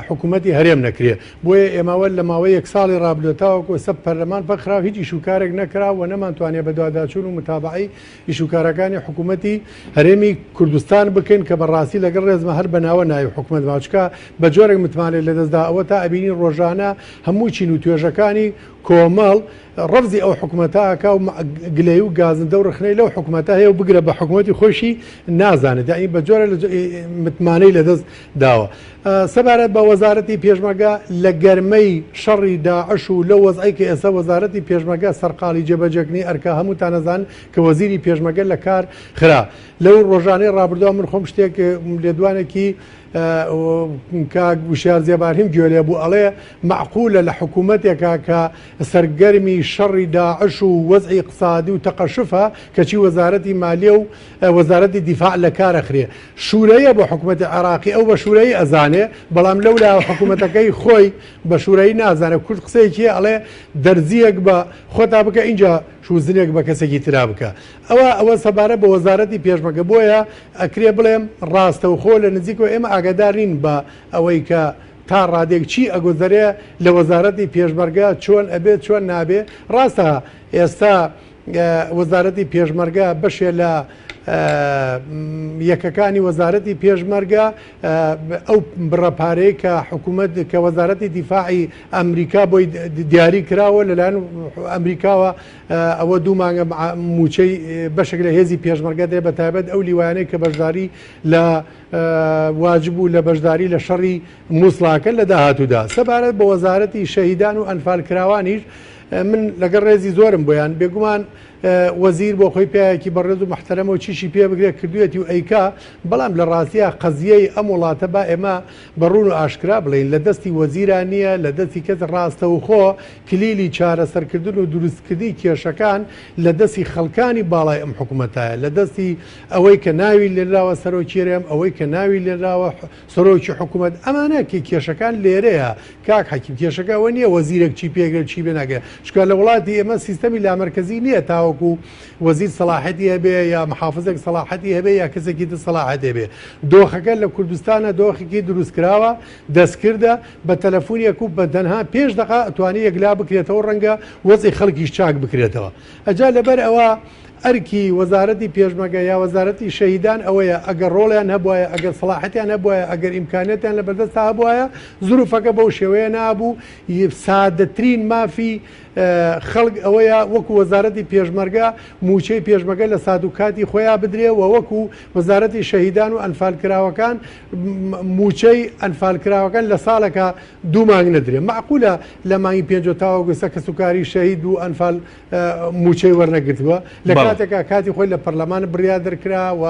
حکوومەتی هەرێم نەکرێ بۆیە ئێماوە لە ماوەی یەک ساڵی ڕابلۆ تاوەکو ئێستا پەرلەمان پەکخرا هیچ ئیش و کارێک نەکرا و نەمانتوانێ بەدواداچوون و متابعەی ئیش و کارەکانی حکوومەتی هەرێمی کوردستان بکەین کە بەڕاستی لەگەڵ ڕێزمە هەر بە ناوە ناوی حکوومەت ماوە چونکە بە جۆرێک متمانەی لەدەستدا ئەوە تا ئەبینی ڕۆژانە هەموو چین و توێژەکانی کۆمەڵ ڕەفزی ئەو حکومەتە ئەکا و گلەیی و گازندە و ڕخنەی لەو حکومەتە هەیە و بگرە بە حکومەتی خۆیشی نازانێت یعنی بە جۆرە لە متمانەی لەدەست داوە. سەبارەت بە وەزارەتی پێشمەرگە لە گەرمەی شەڕی داعش و لەو وەزعەی کە ئێستا وەزارەتی پێشمەرگە سەرقاڵی جێبەجێکردنی ئەرکە هەمووتان ئەزانن کە وەزیری پێشمەرگە لە کار خرا لەو ڕۆژانەی ڕابردووە من خۆم شتێک لێدوانێکی کاک وشیار زێباریم گوێ لێ بوو ئەڵێ مەعقولە لە حکوومەتێکا کە سەرگەرمی شەڕی داعش و وەزعی ئیقتسادی و تەقەشوفە کەچی وەزارەتی مالیە و وەزارەتی دیفاع لە کار ئەخرێ شورەیە بۆ حکوومەتی عێراقی ئەو بە شورەیی ئەزانێ بەڵام لەولا حکوومەتەکەی خۆی بە شورەیی نازانێ کورد قسەیەکی ئەڵێ دەرزیەک بە خۆتا بکە ئینجا شوزنێک بە کەسێکی ترا بکە ئەوە ئەوە سەبارەت بە وەزارەتی پێشمەرگە بۆیە ئەکرێ بڵێم ڕاستەوخۆ لە نزیکەوە ئێمە ئاگادار نین بە ئەوەی کە تا ڕادەیەک چی ئەگوزەرێ لە وەزارەتی پێشمەرگە چۆن ئەبێ چۆن نابێ ڕاستە ئێستا وەزارەتی پێشمەرگە بەشێ لە یەکەکانی وەزارەتی پێشمەرگە ئەو بڕە پارەی کە حکوومەت کە وەزارەتی دیفاعی ئەمریکا بۆی دیاری کراوە لەلایەن ئەمریکاوە ئەوە دوو مانگە مووچەی بەشێک لە هێزی پێشمەرگە دێ بە تایبەت ئەو لیوایانەی کە بەشداری لە واجب و لە بەشداری لە شەڕی مووسڵاکە لە داهاتوودا. سەبارەت بە وەزارەتی شەهیدان و ئەنفالکراوانیش من لەگەڵ ڕێزی زۆرم بۆیان بێگومان وەزیر بۆ خۆی پیاوێکی بەڕێز و موحتەرەمە و چیشی پێ بکرێت کردوویەتی و ئەیکا، بەڵام لە ڕاستیا قەزیەی ئەم وڵاتە با ئێمە بە ڕوون و ئاشکرا بڵێین لە دەستی وەزیرا نییە، لە دەستی کەس ڕاستەوخۆ کلیلی چارەسەرکردن و دروستکردنی کێشەکان لە دەستی خەڵکانی باڵای ئەم حکومەتایە، لە دەستی ئەوەی کە ناوی لێنراوە سەرۆکی هەرێم، ئەوەی کە ناوی لێنراوە سەرۆکی حکومەت، ئەمانە کە کێشەکان لێرەیە کاک حەکیم، کێشەکە ئەوە نییە وەزیرێک چی پێگرێت چی پێ ناگرێت، چونکە لە وڵاتی ئێمە سیستەمی لامەرکەزی نییە تاوەکو وەزیر سەڵاحەتی هەبێ یا محافزێک سەڵاحەتی هەبێ یا کەسێکی تر سەڵاحەتی هەبێ. دۆخەکە لە کوردستانە دۆخێکی دروستکراوە، دەستکردە، بە تەلەفونێک و بە تەنها پێنج دەقە ئەتوانێ یەکلا بکرێتەوە ڕەنگە وەزعی خەڵکیش چاک بکرێتەوە. ئەجا لەبەر ئەوە ئەرکی وەزارەتی پێشمەرگە یا وەزارەتی شەهیدان ئەوەیە ئەگەر ڕۆڵیان هەبوایە، ئەگەر سەڵاحەتیان هەبوایە، ئەگەر ئیمکانیەتیان لەبەردەستا هەبوایە، زروفەکە بەو شێوەیە نابوو، سادەترین مافی. خەڵک ئەوەیە وەکو وەزارەتی پێشمەرگە مووچەی پێشمەگە لە سات و کاتی خۆیان بدرێ و وەکو وەزارەتی شەهیدان و ئەنفالکراوەکان مووچەی ئەنفالکراوەکان لە ساڵێکا دوو مانگ نەدرێ. مەعقولە لە مانگی پێنجەوە تاوەکو ئێستا کەسوکاری شەهید و ئەنفال مووچەی وەرنەگرتووە؟ لە کاتێکا کاتی خۆی لە پەرلەمان بڕیار دەرکرا و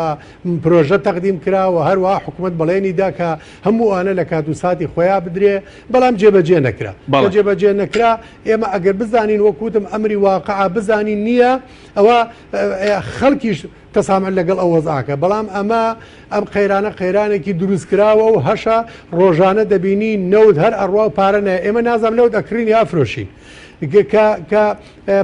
پرۆژە تەقدیم کرا و هەروەها حکومەت بەڵێنی دا کە هەموو ئەوانە لە کات و ساتی خۆیا بدرێ، بەڵام جێبەجێ نەکرا. کە جێبەجێ نەکرا ئێمە ئەگەر بزانین وەک وتم ئەمری واقعە بزانین نییە ئەوە خەڵکیش تەسامح لەگەڵ ئەو وەزعەکە، بەڵام ئەمە ئەم قەیرانە قەیرانێکی دروستکراوە و هەشە ڕۆژانە دەبینی نەوت هەر ئەڕوا و پارە نایە، ئێمە نازانم نەوت ئەکڕین یا ئەفرۆشین کە کە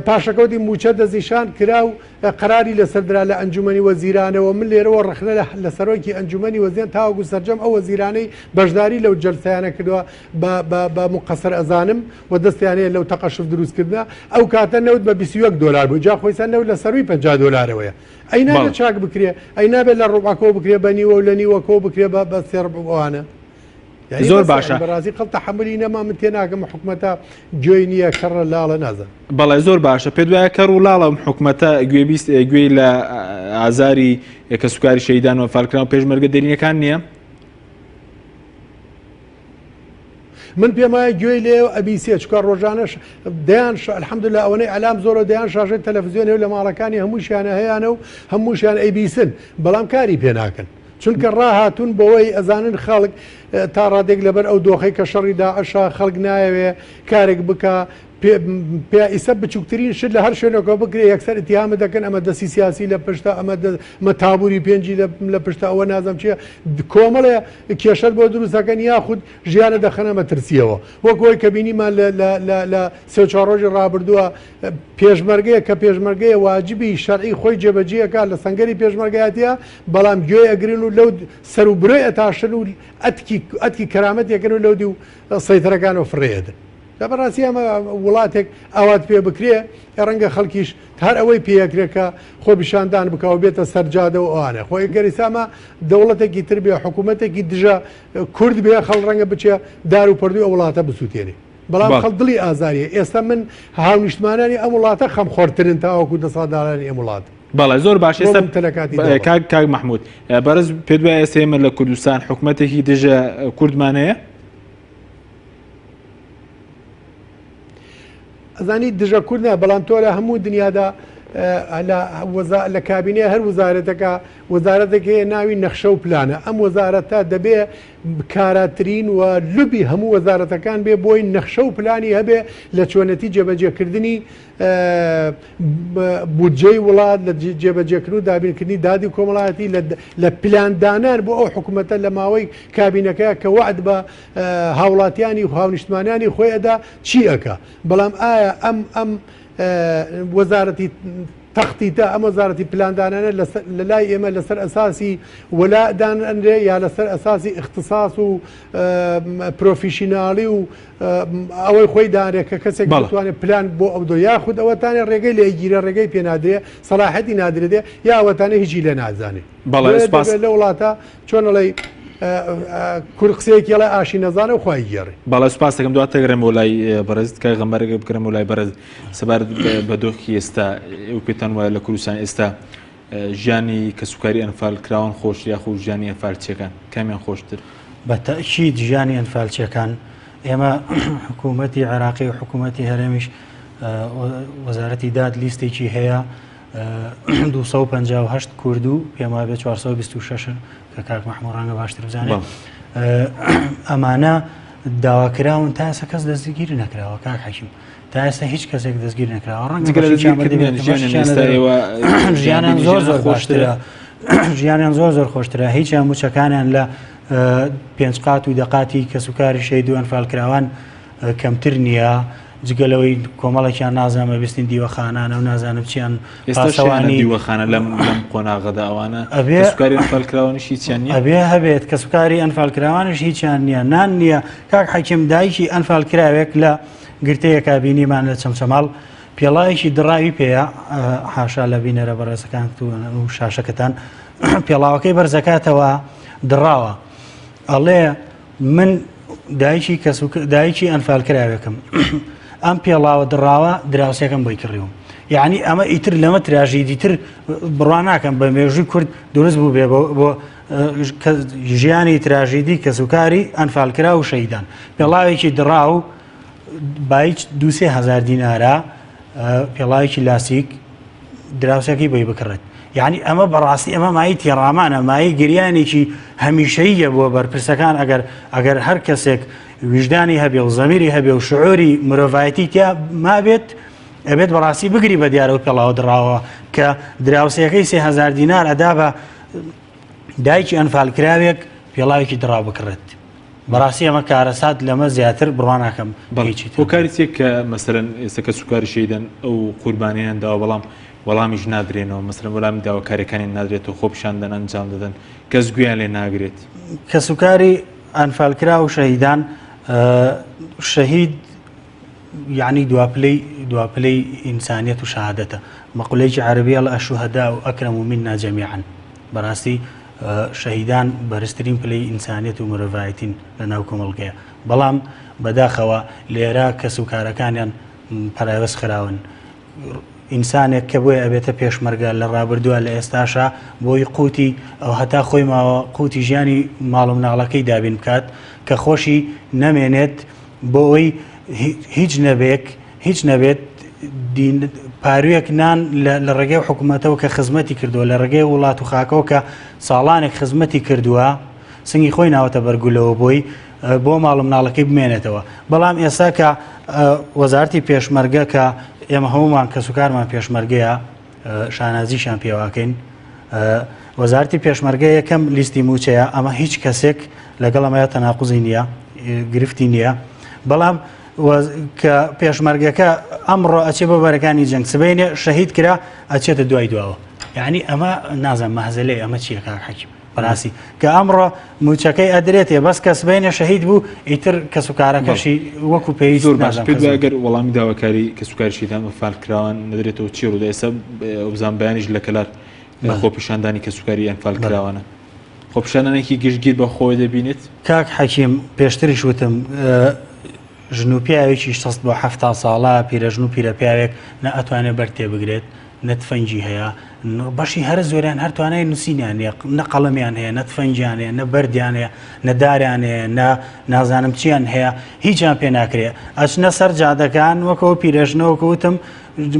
پاشەکەوتی مووچە دەستنیشان کرا و قەراری لەسەر درا لە ئەنجومەنی وەزیرانەوە، من لێرەوە ڕەخنە لە سەرۆکی ئەنجومەنی وەزیران تاوەکو سەرجەم ئەو وەزیرانەی بەشداری لەو جەلسەیانە کردووە بە بە بە موقەسەر ئەزانم و دەستیان هەیە لەو تەقەشف دروستکردنە، ئەو کاتە نەوت بە 21 دۆلار بوو جا خۆیسا نەوت لە سەرووی 50 دۆلارەوەیە ئەی نابێت چاک بکرێ ئەی نابێت لە ڕوبعەکەوە بکرێ بە نیوە و لە نیوەکەوە بکرێ بە بە سێ ڕبع ئەوانە یعنی زۆر بەس باشە. یعنی بەڕاستی قەڵ تەحەمولی نەما من تێناگەم حکومەتە گوێی نییە کەڕە لاڵە نازانم. بەڵێ زۆر باشە پێت وایە کەڕ و لاڵە ئەم حکومەتە گوێبیست گوێی لە ئازاری کەسوکاری شەهیدان و ئەنفالکراو پێشمەرگە دێرینەکان نییە؟ من پێم وایە گوێی لێ ئەبیسێ چکە ڕۆژانەش دەیان الحمدلله ئەوەنەی ئەلام زۆرە دەیان شاشەی تەلەفزیۆن و لە ماڵەکانی هەمووشیانە هەیانە و هەمووشیان ئەیبیسن بەڵام کاری پێ ناکەن چونکە ڕاهاتون بەوەی ئەزانن خەڵک تا ڕادێک لەبەر ئەو دۆخەی کە شەڕی داعشە خەڵک نایەوێ کارێک بکە پێ ئیسە بچووکترین شت لە هەر شوێنێکەوە بکرێ یەکسەر ئیتیهامت دەکەن ئەمە دەستی سیاسی لە پشتە ئەمە ئەمە تابووری پێنجی لە پشتە ئەوە نازم چییە کۆمەڵێ کێشەت بۆ دروست دەکەن یاخود ژیانە دەخەنە مەترسیەوە وەک ئەوەی کە بینیمان لە لە لە لە سێ چوار ڕۆژی ڕابردووە پێشمەرگەیە کە پێشمەرگەیە واجبی شەرعی خۆی جێبەجێ ئەکا لە سەنگەری پێشمەرگایەتیە بەڵام گوێ ئەگرن و لەو سەر و برۆی ئەتاشن و ئەتکی ئەتکی کەرامەت یەکەن و لەو دیو سەیتەرەکانەوە فڕێ ئەدەن. جا بەڕاستی ئەمە وڵاتێک ئاوات پێ بکرێ ڕەنگە خەڵکیش هەر ئەوەی پێکرێ کە خۆپیشاندان بکا و بێتە سەر جادە و ئەوانە خۆ ئەگەر ئێستا ئەمە دەوڵەتێکی تر بێ حکوومەتێکی دژە کورد بێ خەڵ ڕەنگە بچێ دار و پەردووی ئەو وڵاتە بسووتێنێ بەڵام خەڵ دڵی ئازاریە ئێستا من هاونیشتمانانی ئەم وڵاتە خەمخۆرترن تاوەکو دەسەڵاتدارانی ئەم وڵاتە. بەڵێ زۆر باش ئێستا کاک کاک محمود بەڕێز پێت وایە ئێستا ئێمە لە کوردستان حکومەتێکی دژە کوردمان هەیە؟ ئەزانی دژە کورد نا بەڵام تۆ لە هەموو دنیادا لە کابینەی هەر وەزارەتەکە وەزارەتێک هەیە ناوی نەخشە و پلانە ئەم وەزارەتە دەبێ کاراترین و لوبی هەموو وەزارەتەکان بێ بۆی نەخشە و پلانی هەبێ لە چۆنەتی جێبەجێکردنی بودجەی وڵات لە جێبەجێکردن و دابینکردنی دادی کۆمەڵایەتی لە پلاندانان بۆ ئەو حکوومەتە لە ماوەی کابینەکە کە وەعد بە هاوڵاتیانی و هاونیشتمانیانی خۆی ئەدا چی ئەکا بەڵام ئایا ئەم ئەم وەزارەتی تەختیتە ئەم وەزارەتی پلاندانانە لە لای ئێمە لەسەر ئەساسی وەلا دان ئەنرێ یا لەسەر ئەساسی ئیختساس و پرۆفیشیناڵی و ئەوەی خۆی دانرێ کە کەسێک بتوانێت پلان بۆ ئەو دۆ یاخود ئەوەتانێ ڕێگەی لێگیرە ڕێگەی پێنادرێ سەلاحەتی نادرێ یا ئەوەتانێ هیچی لێ نازانێ بەڵێ سپاس لە وڵاتە چۆن ئەڵێی کورد قسەیەکی ئەڵێ ئاشی نەزانە و خوای گێڕێ. بەڵێ سوپاس دەکەم دواتر دەگەڕێمەوە لای بەڕێز کاک غەمبەر ئەگەر بگەڕێمەوە لای بەڕێز سەبارەت بە دۆخی ئێستا ئێوە پێتان وایە لە کوردستان ئێستا ژیانی کەسوکاری ئەنفال کراوان خۆشتر یاخود ژیانی ئەنفالچیەکان کامیان خۆشتر؟ بە تەئکید ژیانی ئەنفالچیەکان ئێمە حکوومەتی عێراقی و حکوومەتی هەرێمیش وەزارەتی داد لیستێکی هەیە 258 کورد و پێم وابێ 426 کە کاک مەحموو ڕەنگە باشتر بزانێت ئەمانە داواکراون تا ئێستا کەس دەستگیر نەکراوە کاک حەکیم تا ئێستا هیچ کەسێک دەستگیر نەکراوە ڕەنگە ژیانیان زۆر زۆر خۆشترە ژیانیان زۆر زۆر خۆشترە هیچیان موچەکانیان لە پێنج قات و دەقاتی کەسوکاری شەید و ئەنفالکراوان کەمتر نییە جگە لەوەی کۆمەڵێکیان نازانم ئەبیستین دیوەخانانە و نازانم چیان پاسەوانی دیوەخانە لەم لەم قۆناغەدا ئەوانە ئەبێ کەسوکاری ئەنفالکراوانیش هیچیان نییە ئەبێ هەبێت کەسوکاری ئەنفالکراوانیش هیچیان نییە نان نییە کاک حەکیم دایکی ئەنفالکراوێک لە گرتەیەکا بینیمان لە چەمچەماڵ پێڵاوێکی دڕاوی پێیە حاشا لە بینەرە بەڕێزەکان و شاشەکەتان پێڵاوەکەی بەرزەکاتەوە دڕاوە ئەڵێ من دایکی کەس و دایکی ئەنفالکراوێکم. ئەم پێڵاوە دڕاوە دراوسێکەم بۆی کڕیوم. یعنی ئەمە ئیتر لەمە تراژیدی تر بڕوا ناکەم بە مێژووی کورد دروست بوو بێ بۆ ژیانی تراژیدی کەسوکاری ئەنفالکرا و شەیدان پێڵاوێکی دڕاو بایچ دوسێ هزار دینارە پێڵاوێکی لاسیک دراوسەکەی بۆی بکڕێت یعنی ئەمە بەڕاستی ئەمە مای تێڕامانە مای گریانێکی هەمیشەیە بۆ بەرپرسەکان ئەگەر ئەگەر هەر کەسێک ویژدانی هەبێ و زەمیری هەبێ و شعوری مرۆڤایەتی تیا مابێت ئەبێت بەڕاستی بگری بە دیارە و پێڵاوە دڕاوە کە دراوسەکەی 3000 دینار ئەدا بە دایکی ئەنفالکراوێک پێڵاوێکی دڕاو بکڕێت بەڕاستی ئەمە کارەسات لەمە زیاتر بڕوا ناکەم هیچی تر. هۆکاری چیە کە مەسەلەن ئێستا کەسوکاری شەهیدان ئەو قوربانیان داوە بەڵام وەڵامیش نادرێنەوە مەسەلەن وەلامی داواکاریەکانیان نادرێتەوە خۆپیشاندان ئەنجام دەدەن کەس گوێیان لێ ناگرێت؟ کەسوکاری ئەنفالکراو و شەهیدان شەهید یعنی دواپلەی دواپلەی ئینسانیەت و شەهادەتە مەقولەیەکی عەرەبی ئەڵێ الشهداء اکرم منا جمیعا بەڕاستی شەهیدان بەرزترین پلەی ئینسانیەت و مرۆڤایەتین لە ناو کۆمەڵگەیە بەڵام بەداخەوە لێرە کەس و کارەکانیان پەراوێز خراون ئینسانێک کە بۆی ئەبێتە پێشمەرگە لە ڕابردووە لە ئێستاشا بۆی قوتی ئەو هەتا خۆی ماوە قوتی ژیانی ماڵ و مناڵەکەی دابین بکات کە خۆشی نەمێنێت بۆ ئەوەی هیچ نەبێک هیچ نەبێت پارویەک نان لە ڕێگەی حکوومەتەوە کە خزمەتی کردووە لە ڕێگەی وڵات و خاکەوە کە ساڵانێک خزمەتی کردووە سنگی خۆی ناوەتە بەرگولەوە بۆی بۆ ماڵ و مناڵەکەی بمێنێتەوە بەڵام ئێستا کە وەزارتی پێشمەرگە کە ئێمە هەمومان کەسوکارمان پێشمەرگەیە شانازیشان پێواکەین وەزارتی پێشمەرگە یەکەم لیستی موچەیە ئەمە هیچ کەسێک لەگەڵ ئەمەیا تەناقوزی نییە گرفتی نییە بەڵام کە پێشمەرگەکە ئەمڕۆ ئەچێ بۆ بەرەکانی جەنگ سبینێ شەهید کرا ئەچێتە دوای دواوە یعنی ئەمە نازانم مەهزلەی ئەمە چییە کاک حەکیم بەڕاستی کە ئەمڕۆ موچەکەی ئەدرێتێ بەس کە سبینێ شەهید بوو ئیتر کەسوکارەکەشی وەکو پێویست زۆر باش پێت ئەگەر وەڵامی داواکاری کەسوکاری شەهیدان ئەنفال کراوان نەدرێتەوە چی ڕوودە ئێستا بزان بەیانیش لە کەلار خۆپیشاندانی کەسوکاری ئەنفال کراوانە خۆپیشاندانێکی گشتگیر بە خۆی دەبینێت؟ کاک حەکیم پێشتریش وتم ژن و پیاوێکی 60 بۆ 70 ساڵە پیرەژن و پیرەپیاوێک نە ئەتوانێت بەر تێبگرێت نە تفەنگی هەیە بەشی هەرە زۆریان هەر توانای نووسینیان نیە نە قەڵەمیان هەیە نە تفەنگیان هەیە نە بەردیان هەیە نە داریان هەیە نە نازانم چیان هەیە هیچیان پێ ناکرێ ئەچنە سەر جادەکان وەکەوە پیرەژنەوە وتم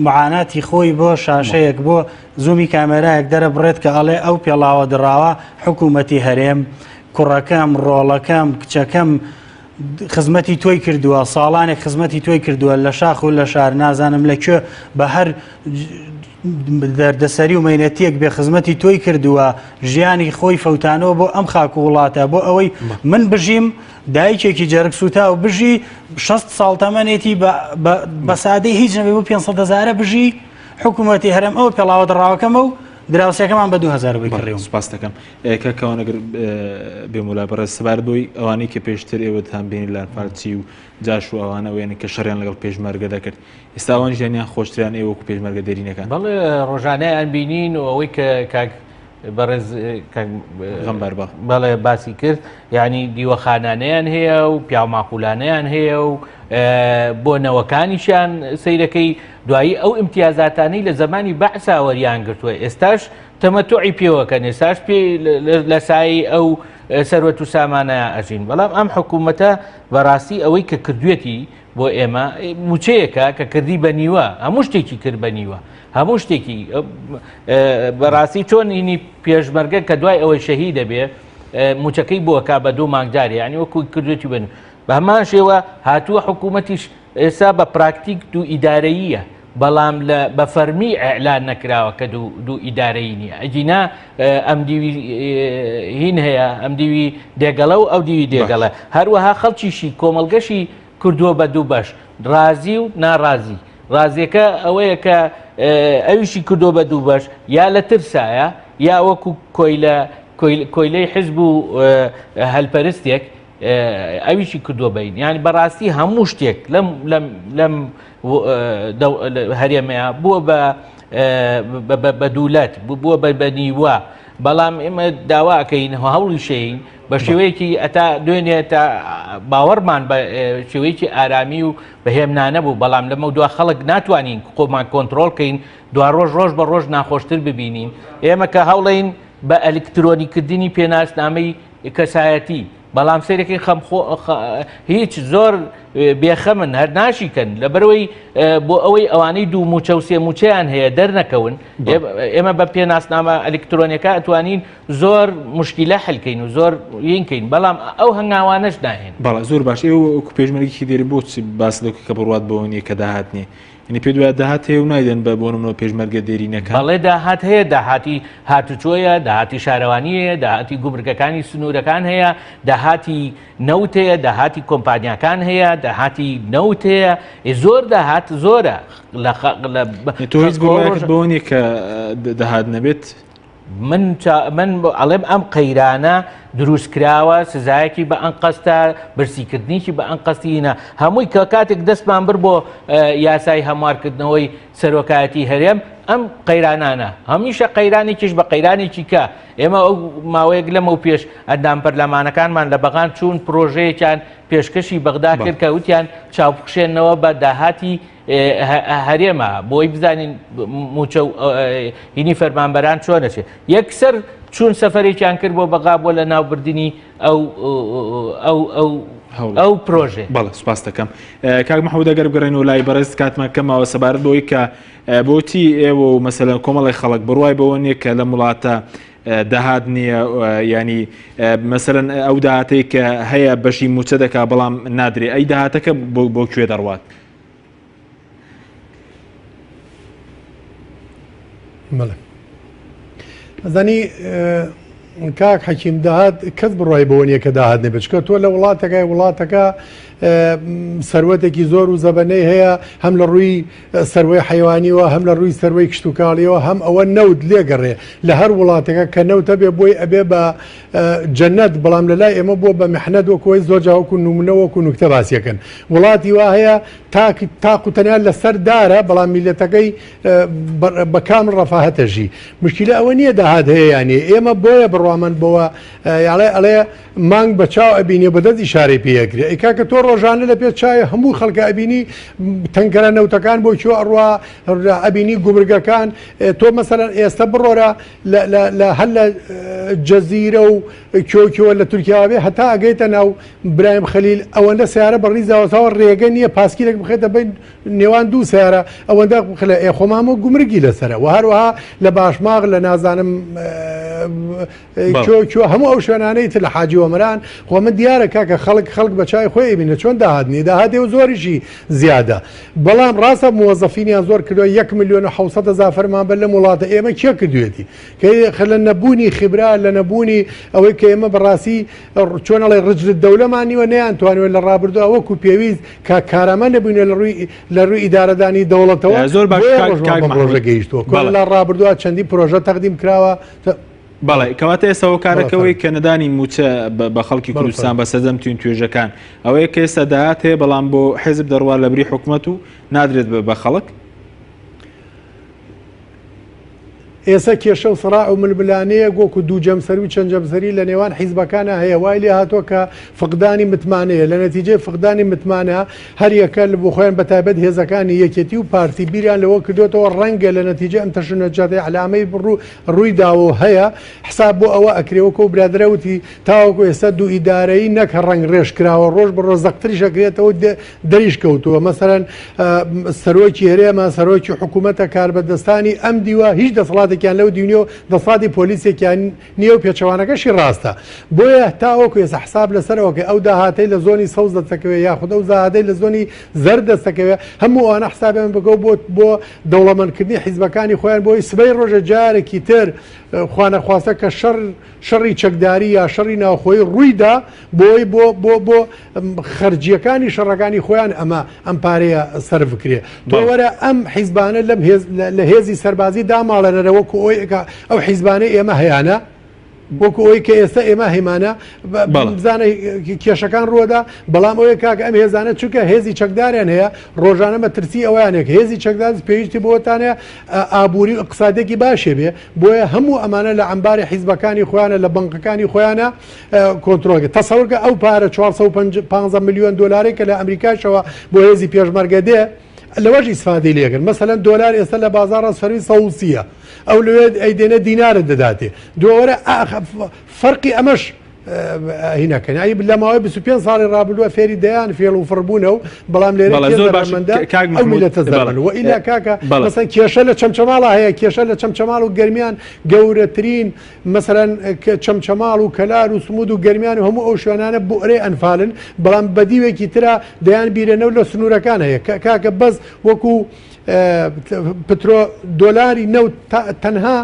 معاناتی خۆی بۆ شاشەیەک بۆ زوومی کامێرایەک دەرەبڕێت کە ئەڵێ ئەو پێڵاوە دڕاوە حکوومەتی هەرێم کوڕەکەم ڕۆڵەکەم کچەکەم خزمەتی تۆی کردووە ساڵانێک خزمەتی تۆی کردووە لە شاخ و لە شار نازانم لە کوێ بە هەر دەردەسەری و مەینەتیەک بێ خزمەتی تۆی کردووە ژیانی خۆی فەوتانەوە بۆ ئەم خاک و وڵاتە بۆ ئەوەی من بژیم دایکێکی جەرگ سووتا و بژی 6 ساڵ تەمەنێتی بە سادەی هیچ نەبێ بۆ 500 هزارە بژی حکوومەتی هەرێم ئەو پێڵاوە دڕاوەکەمە و دراوسێکەمان بە 2000 بۆی کڕیوم. سپاس دەکەم کاک کاوان ئەگەر بێم ولا بەڕێز سەبارەت بۆی ئەوانەی کە پێشتر ئێوەتان بینی لە ئەنفالچی و جاش و ئەوانە وێنە کە شەڕیان لەگەڵ پێشمەرگە دەکرد ئێستا ئەوان ژیانیان خۆشتریان ئێوە وەکو پێشمەرگە دێرینەکان؟ بەڵێ ڕۆژانەیان بینین و ئەوەی کە کاک بەڕێز غەمبار بە بەڵێ باسی کرد یعنی دیوەخانانەیان هەیە و پیاوماقولانەیان هەیە و بۆ نەوەکانیشیان سەیرەکەی دوایی ئەو ئیمتیازاتانەی لە زەمانی بەعسا وەریان گرتووە ئێستاش تەمەتوعی پێوەکەن ئێستاش پێ لە سایەی ئەو سەروەت و سامانە ئەژین بەڵام ئەم حکوومەتە بەڕاستی ئەوەی کە کردوێتی بۆ ئێمە موچەیەکە کە کردی بە نیوە هەموو شتێکی کرد بە نیوە هەموو شتێکی بەڕاستی چۆن هینی پێشمەرگە کە دوای ئەوەی شەهی دەبێ موچەکەی بۆکە بە دوو مانگجارێ ینی وەکو کردوێتی بن بە هەمان شێوە هاتووە حکوومەتیش ئێستا بە پراکتیک دوو ئیدارەییە بەڵام لە بە فەرمی ئیعلان نەکراوە کە دوو دوو ئیدارەیی نییە ئەگینا ئەم دیوی هین هەیە ئەم دیوی دێگەڵە و ئەو دیوی دێگەڵە هەروەها خەڵکیشی کۆمەڵگەشی کردووە بە دوو بەش ڕازی و ناڕازی ڕازیەکە ئەوەیە کە ئەویشی کردووە بە دوو بەش یا لە ترسایە یا وەکو کۆیلە کۆیلەی حزب و هەلپەرستێک ئەویشی کردووە بین یعنی بەڕاستی هەموو شتێک لەم لەم لەم هەرێمەیە بووە بە بە دوولەت بووە بە بەنیوە. بەڵام ئێمە داواکەین هەوڵیشەین بە شێوەیەکی ئەتا دوێنێ تا باوەڕمان بە شێوەیەکی ئارامی و بەهێمنانە بوو بەڵام لەمە دوا خەڵک ناتوانین خۆمان کۆنتترۆل کەین دوا ڕۆژ ڕۆژ بە ڕۆژ ناخۆشتر ببینین ئێمە کە هەوڵین بە ئەلکترۆنیکردنی پێناسنامەی کەسایەتی بەڵام سەیرەکەی خەم خۆ هیچ زۆر بێخەمن هەر ناشیکەن لەبەرەوەی بۆ ئەوەی ئەوانەی دوو موچە و سێ موچەیان هەیە دەرنەکەون ئێمە بە پێناسنامە ئەلکترۆنیەکە ئەتوانین زۆر مشکیلە حلکەین و زۆر ینکەین بەڵام ئەو هەنگاوانەش ناهێن. بەڵێ زۆر باش ئێوە وەکو پێشمەرگێکی دێرین بۆچ باس لەو کە بڕوات بەوە نییە کە داهات نییە یعنی پێت وایە داهات هەیە و نایدەن بە بۆ نمونە پێشمەرگە دێرینەکان؟ بەڵێ داهات هەیە داهاتی هاتوچۆیە داهاتی شارەوانی هەیە داهاتی گومرگەکانی سنوورەکان هەیە داهاتی نەوت هەیە داهاتی کۆمپانیاکان هەیە داهاتی نەوت هەیە زۆر داهات زۆرە لە تۆ هیچ بڕوایەکت بەوە نییە کە داهات نەبێت؟ من من ئەڵێم ئەم قەیرانە دروست کراوە سزایەکی بە ئەنقەستە برسیکردنیی بە ئەنقەستینە هەمووی کە کاتێک دەستمان بر بۆ یاسای هەموارکردنەوەی سەرۆکایەتی هەرێم ئەم قەیرانانە هەمیشە قەیرانێکیش بە قەیرانێکی کە ئێمە ئەو ماوەیەک لەمە و پێش ئەندام پەرلەمانەکانمان لە بەغان چوون پرۆژەیەکیان پێشکەشی بەغدا کرد کە وتیان چاوبخشێنەوە بە داهاتی هەرێمە بۆی بزانین موچە و هینی فەرمانبەران چۆنەچێ یەکسەر چوون سەفەرێکیان کرد بۆ بەغا بۆ لە ناوبردنی ئەو ئەو ئەو ئەو پرۆژێ بەڵێ سپاس دەکەم کاک محمود ئەگەر بگەڕێنەوە لای بەڕێز کاتمان کەماوە سەبارەت بەوەی کە بۆچی ئێوە و مەسەلەن کۆمەڵی خەڵک بڕوای بەوە نییە کە لەم وڵاتە داهات نییە ینی مەسەرەن ئەو داهاتەی کە هەیە بەشی موچە دەکا بەڵام نادرێ ئەی داهاتەکە بۆ کوێ دەڕوات؟ بەڵێ ئەزانی کاک حەکیم داهات کەس بڕای بەوە نییە کە داهات نەبێت چکە تۆ لە وڵاتەکەی وڵاتەکە سەروەتێکی زۆر و زەبەنەی هەیە هەم لە ڕووی سەروەی حیوانیەوە هەم لە ڕووی سەروەی کشتتوکاڵیەوە هەم ئەوە نەوت لێگەڕێ لە هەر وڵاتەکە کە نەوتە بێ بۆی ئەبێ بە جەنەت بەڵام لە لای ئێمە بووە بە محنەت وەکو ئەوەی زۆر جا وەکو نمونە وەکو نوکتە باسیەکەن وڵاتی وا هەیە تاک تاق و تەنیا لەسەر دارە بەڵام میلەتەکەی بە کام ڕەفاهەتە ژی مشکلە ئەوە نییە داهات هەیە یانە ئێمە بۆیە بڕوامەند بەوە یاڵێ ئەڵێ مانگ بە چاو ئەبینێ بە دەست ئیشارەی پێ ئەکرێ ئەی کاکە تۆ ڕۆژانە لە پێ چاوی هەموو خەڵکە ئەبینی تەنکەرە نەوتەکان بۆ کوێ ئەڕوا ئەبینی گومرگەکان تۆ مەسەلەن ئێستا بڕۆرە لە لە لە هەر لە جەزیرە و کێو کێوە لە تورکیاوە بێ هەتا ئەگەیتە ناو برایم خەلیل ئەوەندە سیارە بە ڕیزاوەساوە ڕێگە نییە پاسکیلێک بخێتە بین نێوان دوو سیارە ئەوەندە خلە ئێ خۆمامە گومرگی لەسەرە و هەروەها لە باشماغ لە نازانم کۆ کۆ هەموو ئەو شوێنانەی تر لە حاجی ئۆمەران خۆ من دیارە کاکە خەڵک خەڵک بە چای خۆی ئەیبینێ چۆن داهات نییە داهاتێ و زۆریشی زیادە بەڵام ڕاستە موەزەفینیان زۆر کردووە یەک ملیۆن و حەوسەد هەزار فەرمانبەر لەم وڵاتە ئێمە کێ کردوێتی کە لە نەبوونی خبرا لە نەبوونی ئەوەی کە ئێمە بەڕاستی چۆن ئەڵێ ڕجلت دەولەمان نیوە نەیانتوانیوە لە ڕابردووە وەکو پێویست کە کارامە نەبووینە لە ڕووی لە ڕووی ئیدارەدانی دەوڵەتەوە زۆر باش بۆیە کاک ڕۆژ کاک بەم مەحموود ڕۆژە گەیشتووە کۆن بەڵێ لە ڕابردووە چەندین پرۆژە تەقدیم کراوە بەڵێ کەواتە ئێستا بەڵێ هۆکارەکەوەی فەرموو کە نەدانی مووچە بە خەڵکی بەڵێ کوردستان فەرموو بە سەرجەم توین توێژەکان ئەوەیە کە ئێستا داهات هەیە بەڵام بۆ حیزب دەڕوا لە بری حکومەت و نادرێت بە خەڵک. ئێستا کێشە و سڕاع و ململانێیەک وەکو دوو جەمسەری و چەند جەمسەری لە نێوان حیزبەکانا هەیە وای لێ هاتووە کە فقدانی متمانەیە لە نەتیجەی فقدانی متمانە هەریەکە بۆ خۆیان بەتایبەت هێزەکانی یەکێتی و پارتی بیریان لەوە کردوێتەوە ڕەنگە لە نەتیجە ئەم تەشنەجاتەی عەلامەی ڕوو ڕووی داوە و هەیە حساب بۆ ئەوە ئەکرێ وەکو برادەرە وتی تاوەکو ئێستا دوو ئیدارەیی نەک هەر ڕەنگ ڕێژ کراوە ڕۆژ بە ڕۆژ زەقتریش ئەکرێتەوە دەریش کەوتووە مەسەلەن سەرۆکی هەرێمە سەرۆکی حکوومەتە کاربەدەستانی ئەم دیوە هیچ دەسەڵاتێکیان لەو دیو نییە و دەسەڵاتی پۆلیسێکیان نییە و پێچەوانەکەشی ڕاستە بۆیە تاوەکو ئێستا حساب لەسەر ئەوە ئەو داهاتەی لە زۆنی سەوز دەستەکەوێ یاخود ئەو داهاتەی لە زۆنی زەرد دەستەکەوێ هەموو ئەوانە حسابیان بکەو بۆ بۆ دەوڵەمەندکردنی حیزبەکانی خۆیان بۆی سبەی ڕۆژە جارێکی تر خوانەخواستە کە شەڕ شەڕی چەکداری یا شەڕی ناوخۆیی ڕوویدا بۆی بۆ بۆ بۆ خەرجیەکانی شەڕەکانی خۆیان ئەمە ئەم پارەیە سەرف بکرێ تۆ وەرە ئەم حیزبانە لەم هێز لە هێزی سەربازی داماڵێنەرە وەکو ئەوەی ئەو حیزبانەی ئێمە هەیانە. وەکو ئەوەی کە ئێستا ئێمە هەیمانە بزانە کێشەکان ڕووەدا بەڵام ئەوەیە کاک ئەم هێزانە چونکە هێزی چەکداریان هەیە ڕۆژانە مەترسی ئەویانێک هێزی چەکدار پێویستی بۆتانە ئابووری و اقتصادێکی باشێ بێ بۆیە هەموو ئەمانە لە عەمباری حیزبەکانی خۆیانە لە بەنقەکانی خۆیانە کۆنترۆڵ تەسەورکە ئەو پارە 415 میلیۆن دلارێک کە لە ئەمریکاشەوە بۆ هێزی پێشمەرگە دێ لەوەش ئیسفادەی لێکرد مەسەلەن دۆلار ئێستا لە بازاڕا سەروی 130 ئەو لەوێ ئەیدێنە دینارت دەداتێ دووەرە فەرقی ئەمەش هینەکەن ئەی لە ماوەی 25 ساڵی ڕابردووە فێری دەیان فێڵ و فڕبوونە و بەڵام لێرە زۆر باشمەندە ئەو میلەتە زەرمەن و ئیلا کاکە مەسەن کێشە لە چەمچەماڵا هەیە کێشە لە چەمچەماڵ و گەرمیان گەورەترین مەسەلەن چەمچەماڵ و کەلار و سمود و گەرمیان و هەموو ئەو شوێنانە بوئرەی ئەنفالن، بەڵام بە دیوێکی ترا دەیان بیرەنەوت لە سنوورەکان هەیە کاکە بەس وەکو پترۆ دۆلاری نەوت تەنها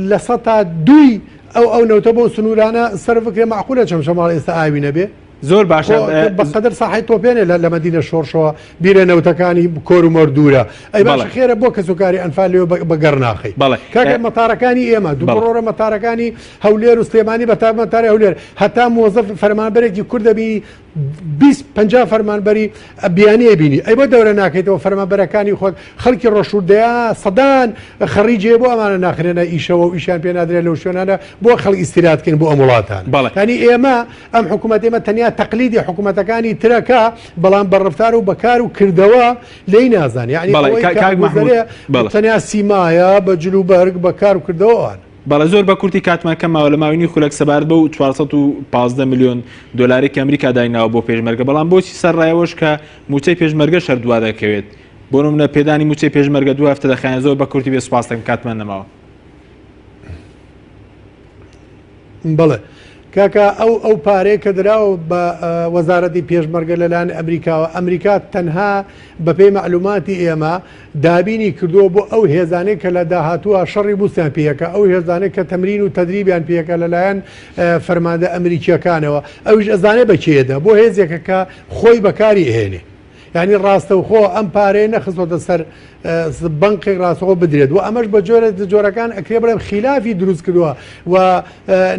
لە سەتا دووی ئەو ئەو نەوتە بۆ سنوورانە سەرف بکرێ مەعقولە چەمچەماڵ ئێستا ئاوی نەبێ؟ زۆر باشە بەقەدەر ساحەی تۆپێنێ لە مەدینە شۆڕشەوە بیرە نەوتەکانی کۆر و مۆر دوورە ئەی باشە خێرە بۆ کەسوکاری ئەنفال لێوە بەگەڕ ناخەی بەڵێ کاکە مەتارەکانی ئێمە دوو بڕۆرە مەتارەکانی هەولێر و سلێمانی بە تا مەتاری هەولێر هەتا مۆزەف فەرمانبەرێکی کورد دەبینی 20 50 فەرمانبەری بیانی بینی ئەی بۆ دەورە ناکەیتەوە فەرمانبەرەکانی خۆت خەڵکی ڕۆشور دەیان سەدان خەڕیجێ بۆ ئەمانە ناخرێنە ئیشەوە و ئیشیان پێ نادرێت لەو شوێنانە بۆ خەڵک ئیستیراد کەین بۆ ئەم وڵاتان بەڵێ. یانی ئێمە ئەم حکوومەت ئێمە تەنیا تەقلیدی حکوومەتەکانی ترەکە بەڵام بە ڕفتار و بە کار و کردەوە لێی نازان یعنی بەڵێ ئەوەی کا- کە کاک مەحموود ئەگوزەرێ بەڵێ. تەنیا سیمایە بە جلوبەرگ بە کار و کردەوە ئەوان. بەڵێ زۆر بە کورتی کاتمان کەم ماوە لە ماوەی نیو خولەک سەبارەت بەو 415 ملیۆن دۆلارەی کە ئەمریکا دایناوە بۆ پێشمەرگە بەڵام بۆچی سەرڕای ئەوەش کە مووچەی پێشمەرگەش هەر دوا دەکەوێت بۆ نمونە پێدانی مووچەی پێشمەرگە دوو هەفتە دەخایەن زۆر بە کورتی بێ سوپاس دەکەم کاتمان نەماوە. بەڵێ کاکە ئەو ئەو پارەیە کە دراوە بە وەزارەتی پێشمەرگە لەلایەن ئەمریکاوە ئەمریکا تەنها بەپێی مەعلوماتی ئێمە دابینی کردووە بۆ ئەو هێزانەی کە لە داهاتووە شەڕی بوسیان پێیەکە ئەو هێزانەی کە تەمرین و تەدریبیان پێیەکە لەلایەن فەرماندە ئەمریکیەکانەوە ئەویش ئەزانێ بە کێدا بۆ هێزێکە کە خۆی بەکاری ئەهێنێ یانی ڕاستەوخۆ ئەم پارەیە نەخستۆتە سەر بەنقێک ڕاستەخۆ بدرێت و ئەمەش بە جۆرێک لە جۆرەکان ئەکرێ بڵێم خیلافی دروست کردووە و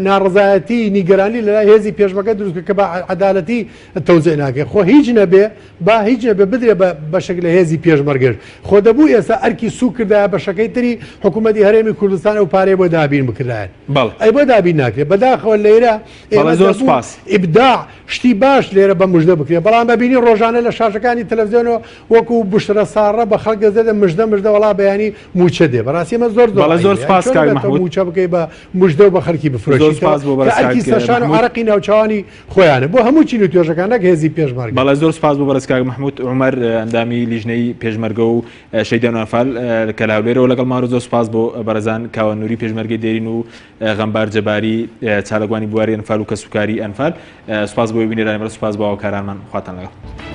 ناڕزایەتی نیگەرانی لەلای هێزی پێشمەکە دروست کرد کە بە عەدالەتی تەوزیع ناکرێت خۆ هیچ نەبێ با هیچ نەبێ بدرێ بە بەشێک لە هێزی پێشمەرگەش خۆ دەبوو ئێستا ئەرکی سوک کردایە بەشەکەی تری حکوومەتی هەرێمی کوردستان ئەو پارەیە بۆ دابین بکردایەن بەڵێ. ئەی بۆ دابین ناکرێت بەداخەوە لێرە بەڵێ ئێمە زۆر دەبوو سوپاس. ئیبداع شتی باش لێرە بە مژدە بکرێت بەڵام ئەبینی ڕۆژانە لە شاشەکانی تەلەفزیۆنەوە وەکو بوشرە ساڕە بە خەڵک دەزێتە مژدە مژدە وەڵا بەیانی مووچە دێ بەڕاستی ئەمە زۆر زۆر بەڵێ زۆر عەیبە یانی سوپاس چۆن کاک ئەبێت تۆ مەحمود. مووچە بکەی بە مژدە و بە خەڵکی زۆر بفرۆشیتەوە سوپاس بۆ کە بەڕێز ئەرکی کاک سەرشان و مەحمود. عەرەقی ناوچەوانی خۆیانە بۆ هەموو چین و توێژەکان نەک هێزی پێشمەرگە. بەڵێ زۆر سوپاس بۆ بەڕێز کاک مەحمود عومەر ئەندامی لیژنەی پێشمەرگە و شەهیدان و ئەنفال کە لە هەولێرەوە لەگەڵمان زۆر سوپاس بۆ بەڕێزان کاوە نوری پێشمەرگەی دێرین و غەمبار جەباری چالاکوانی بواری ئەنفال و کەسوکاری ئەنفال سوپاس بۆ بینەرانی بەڕێز سوپاس بۆ هاوکارانمان خواتان لەگەڵ.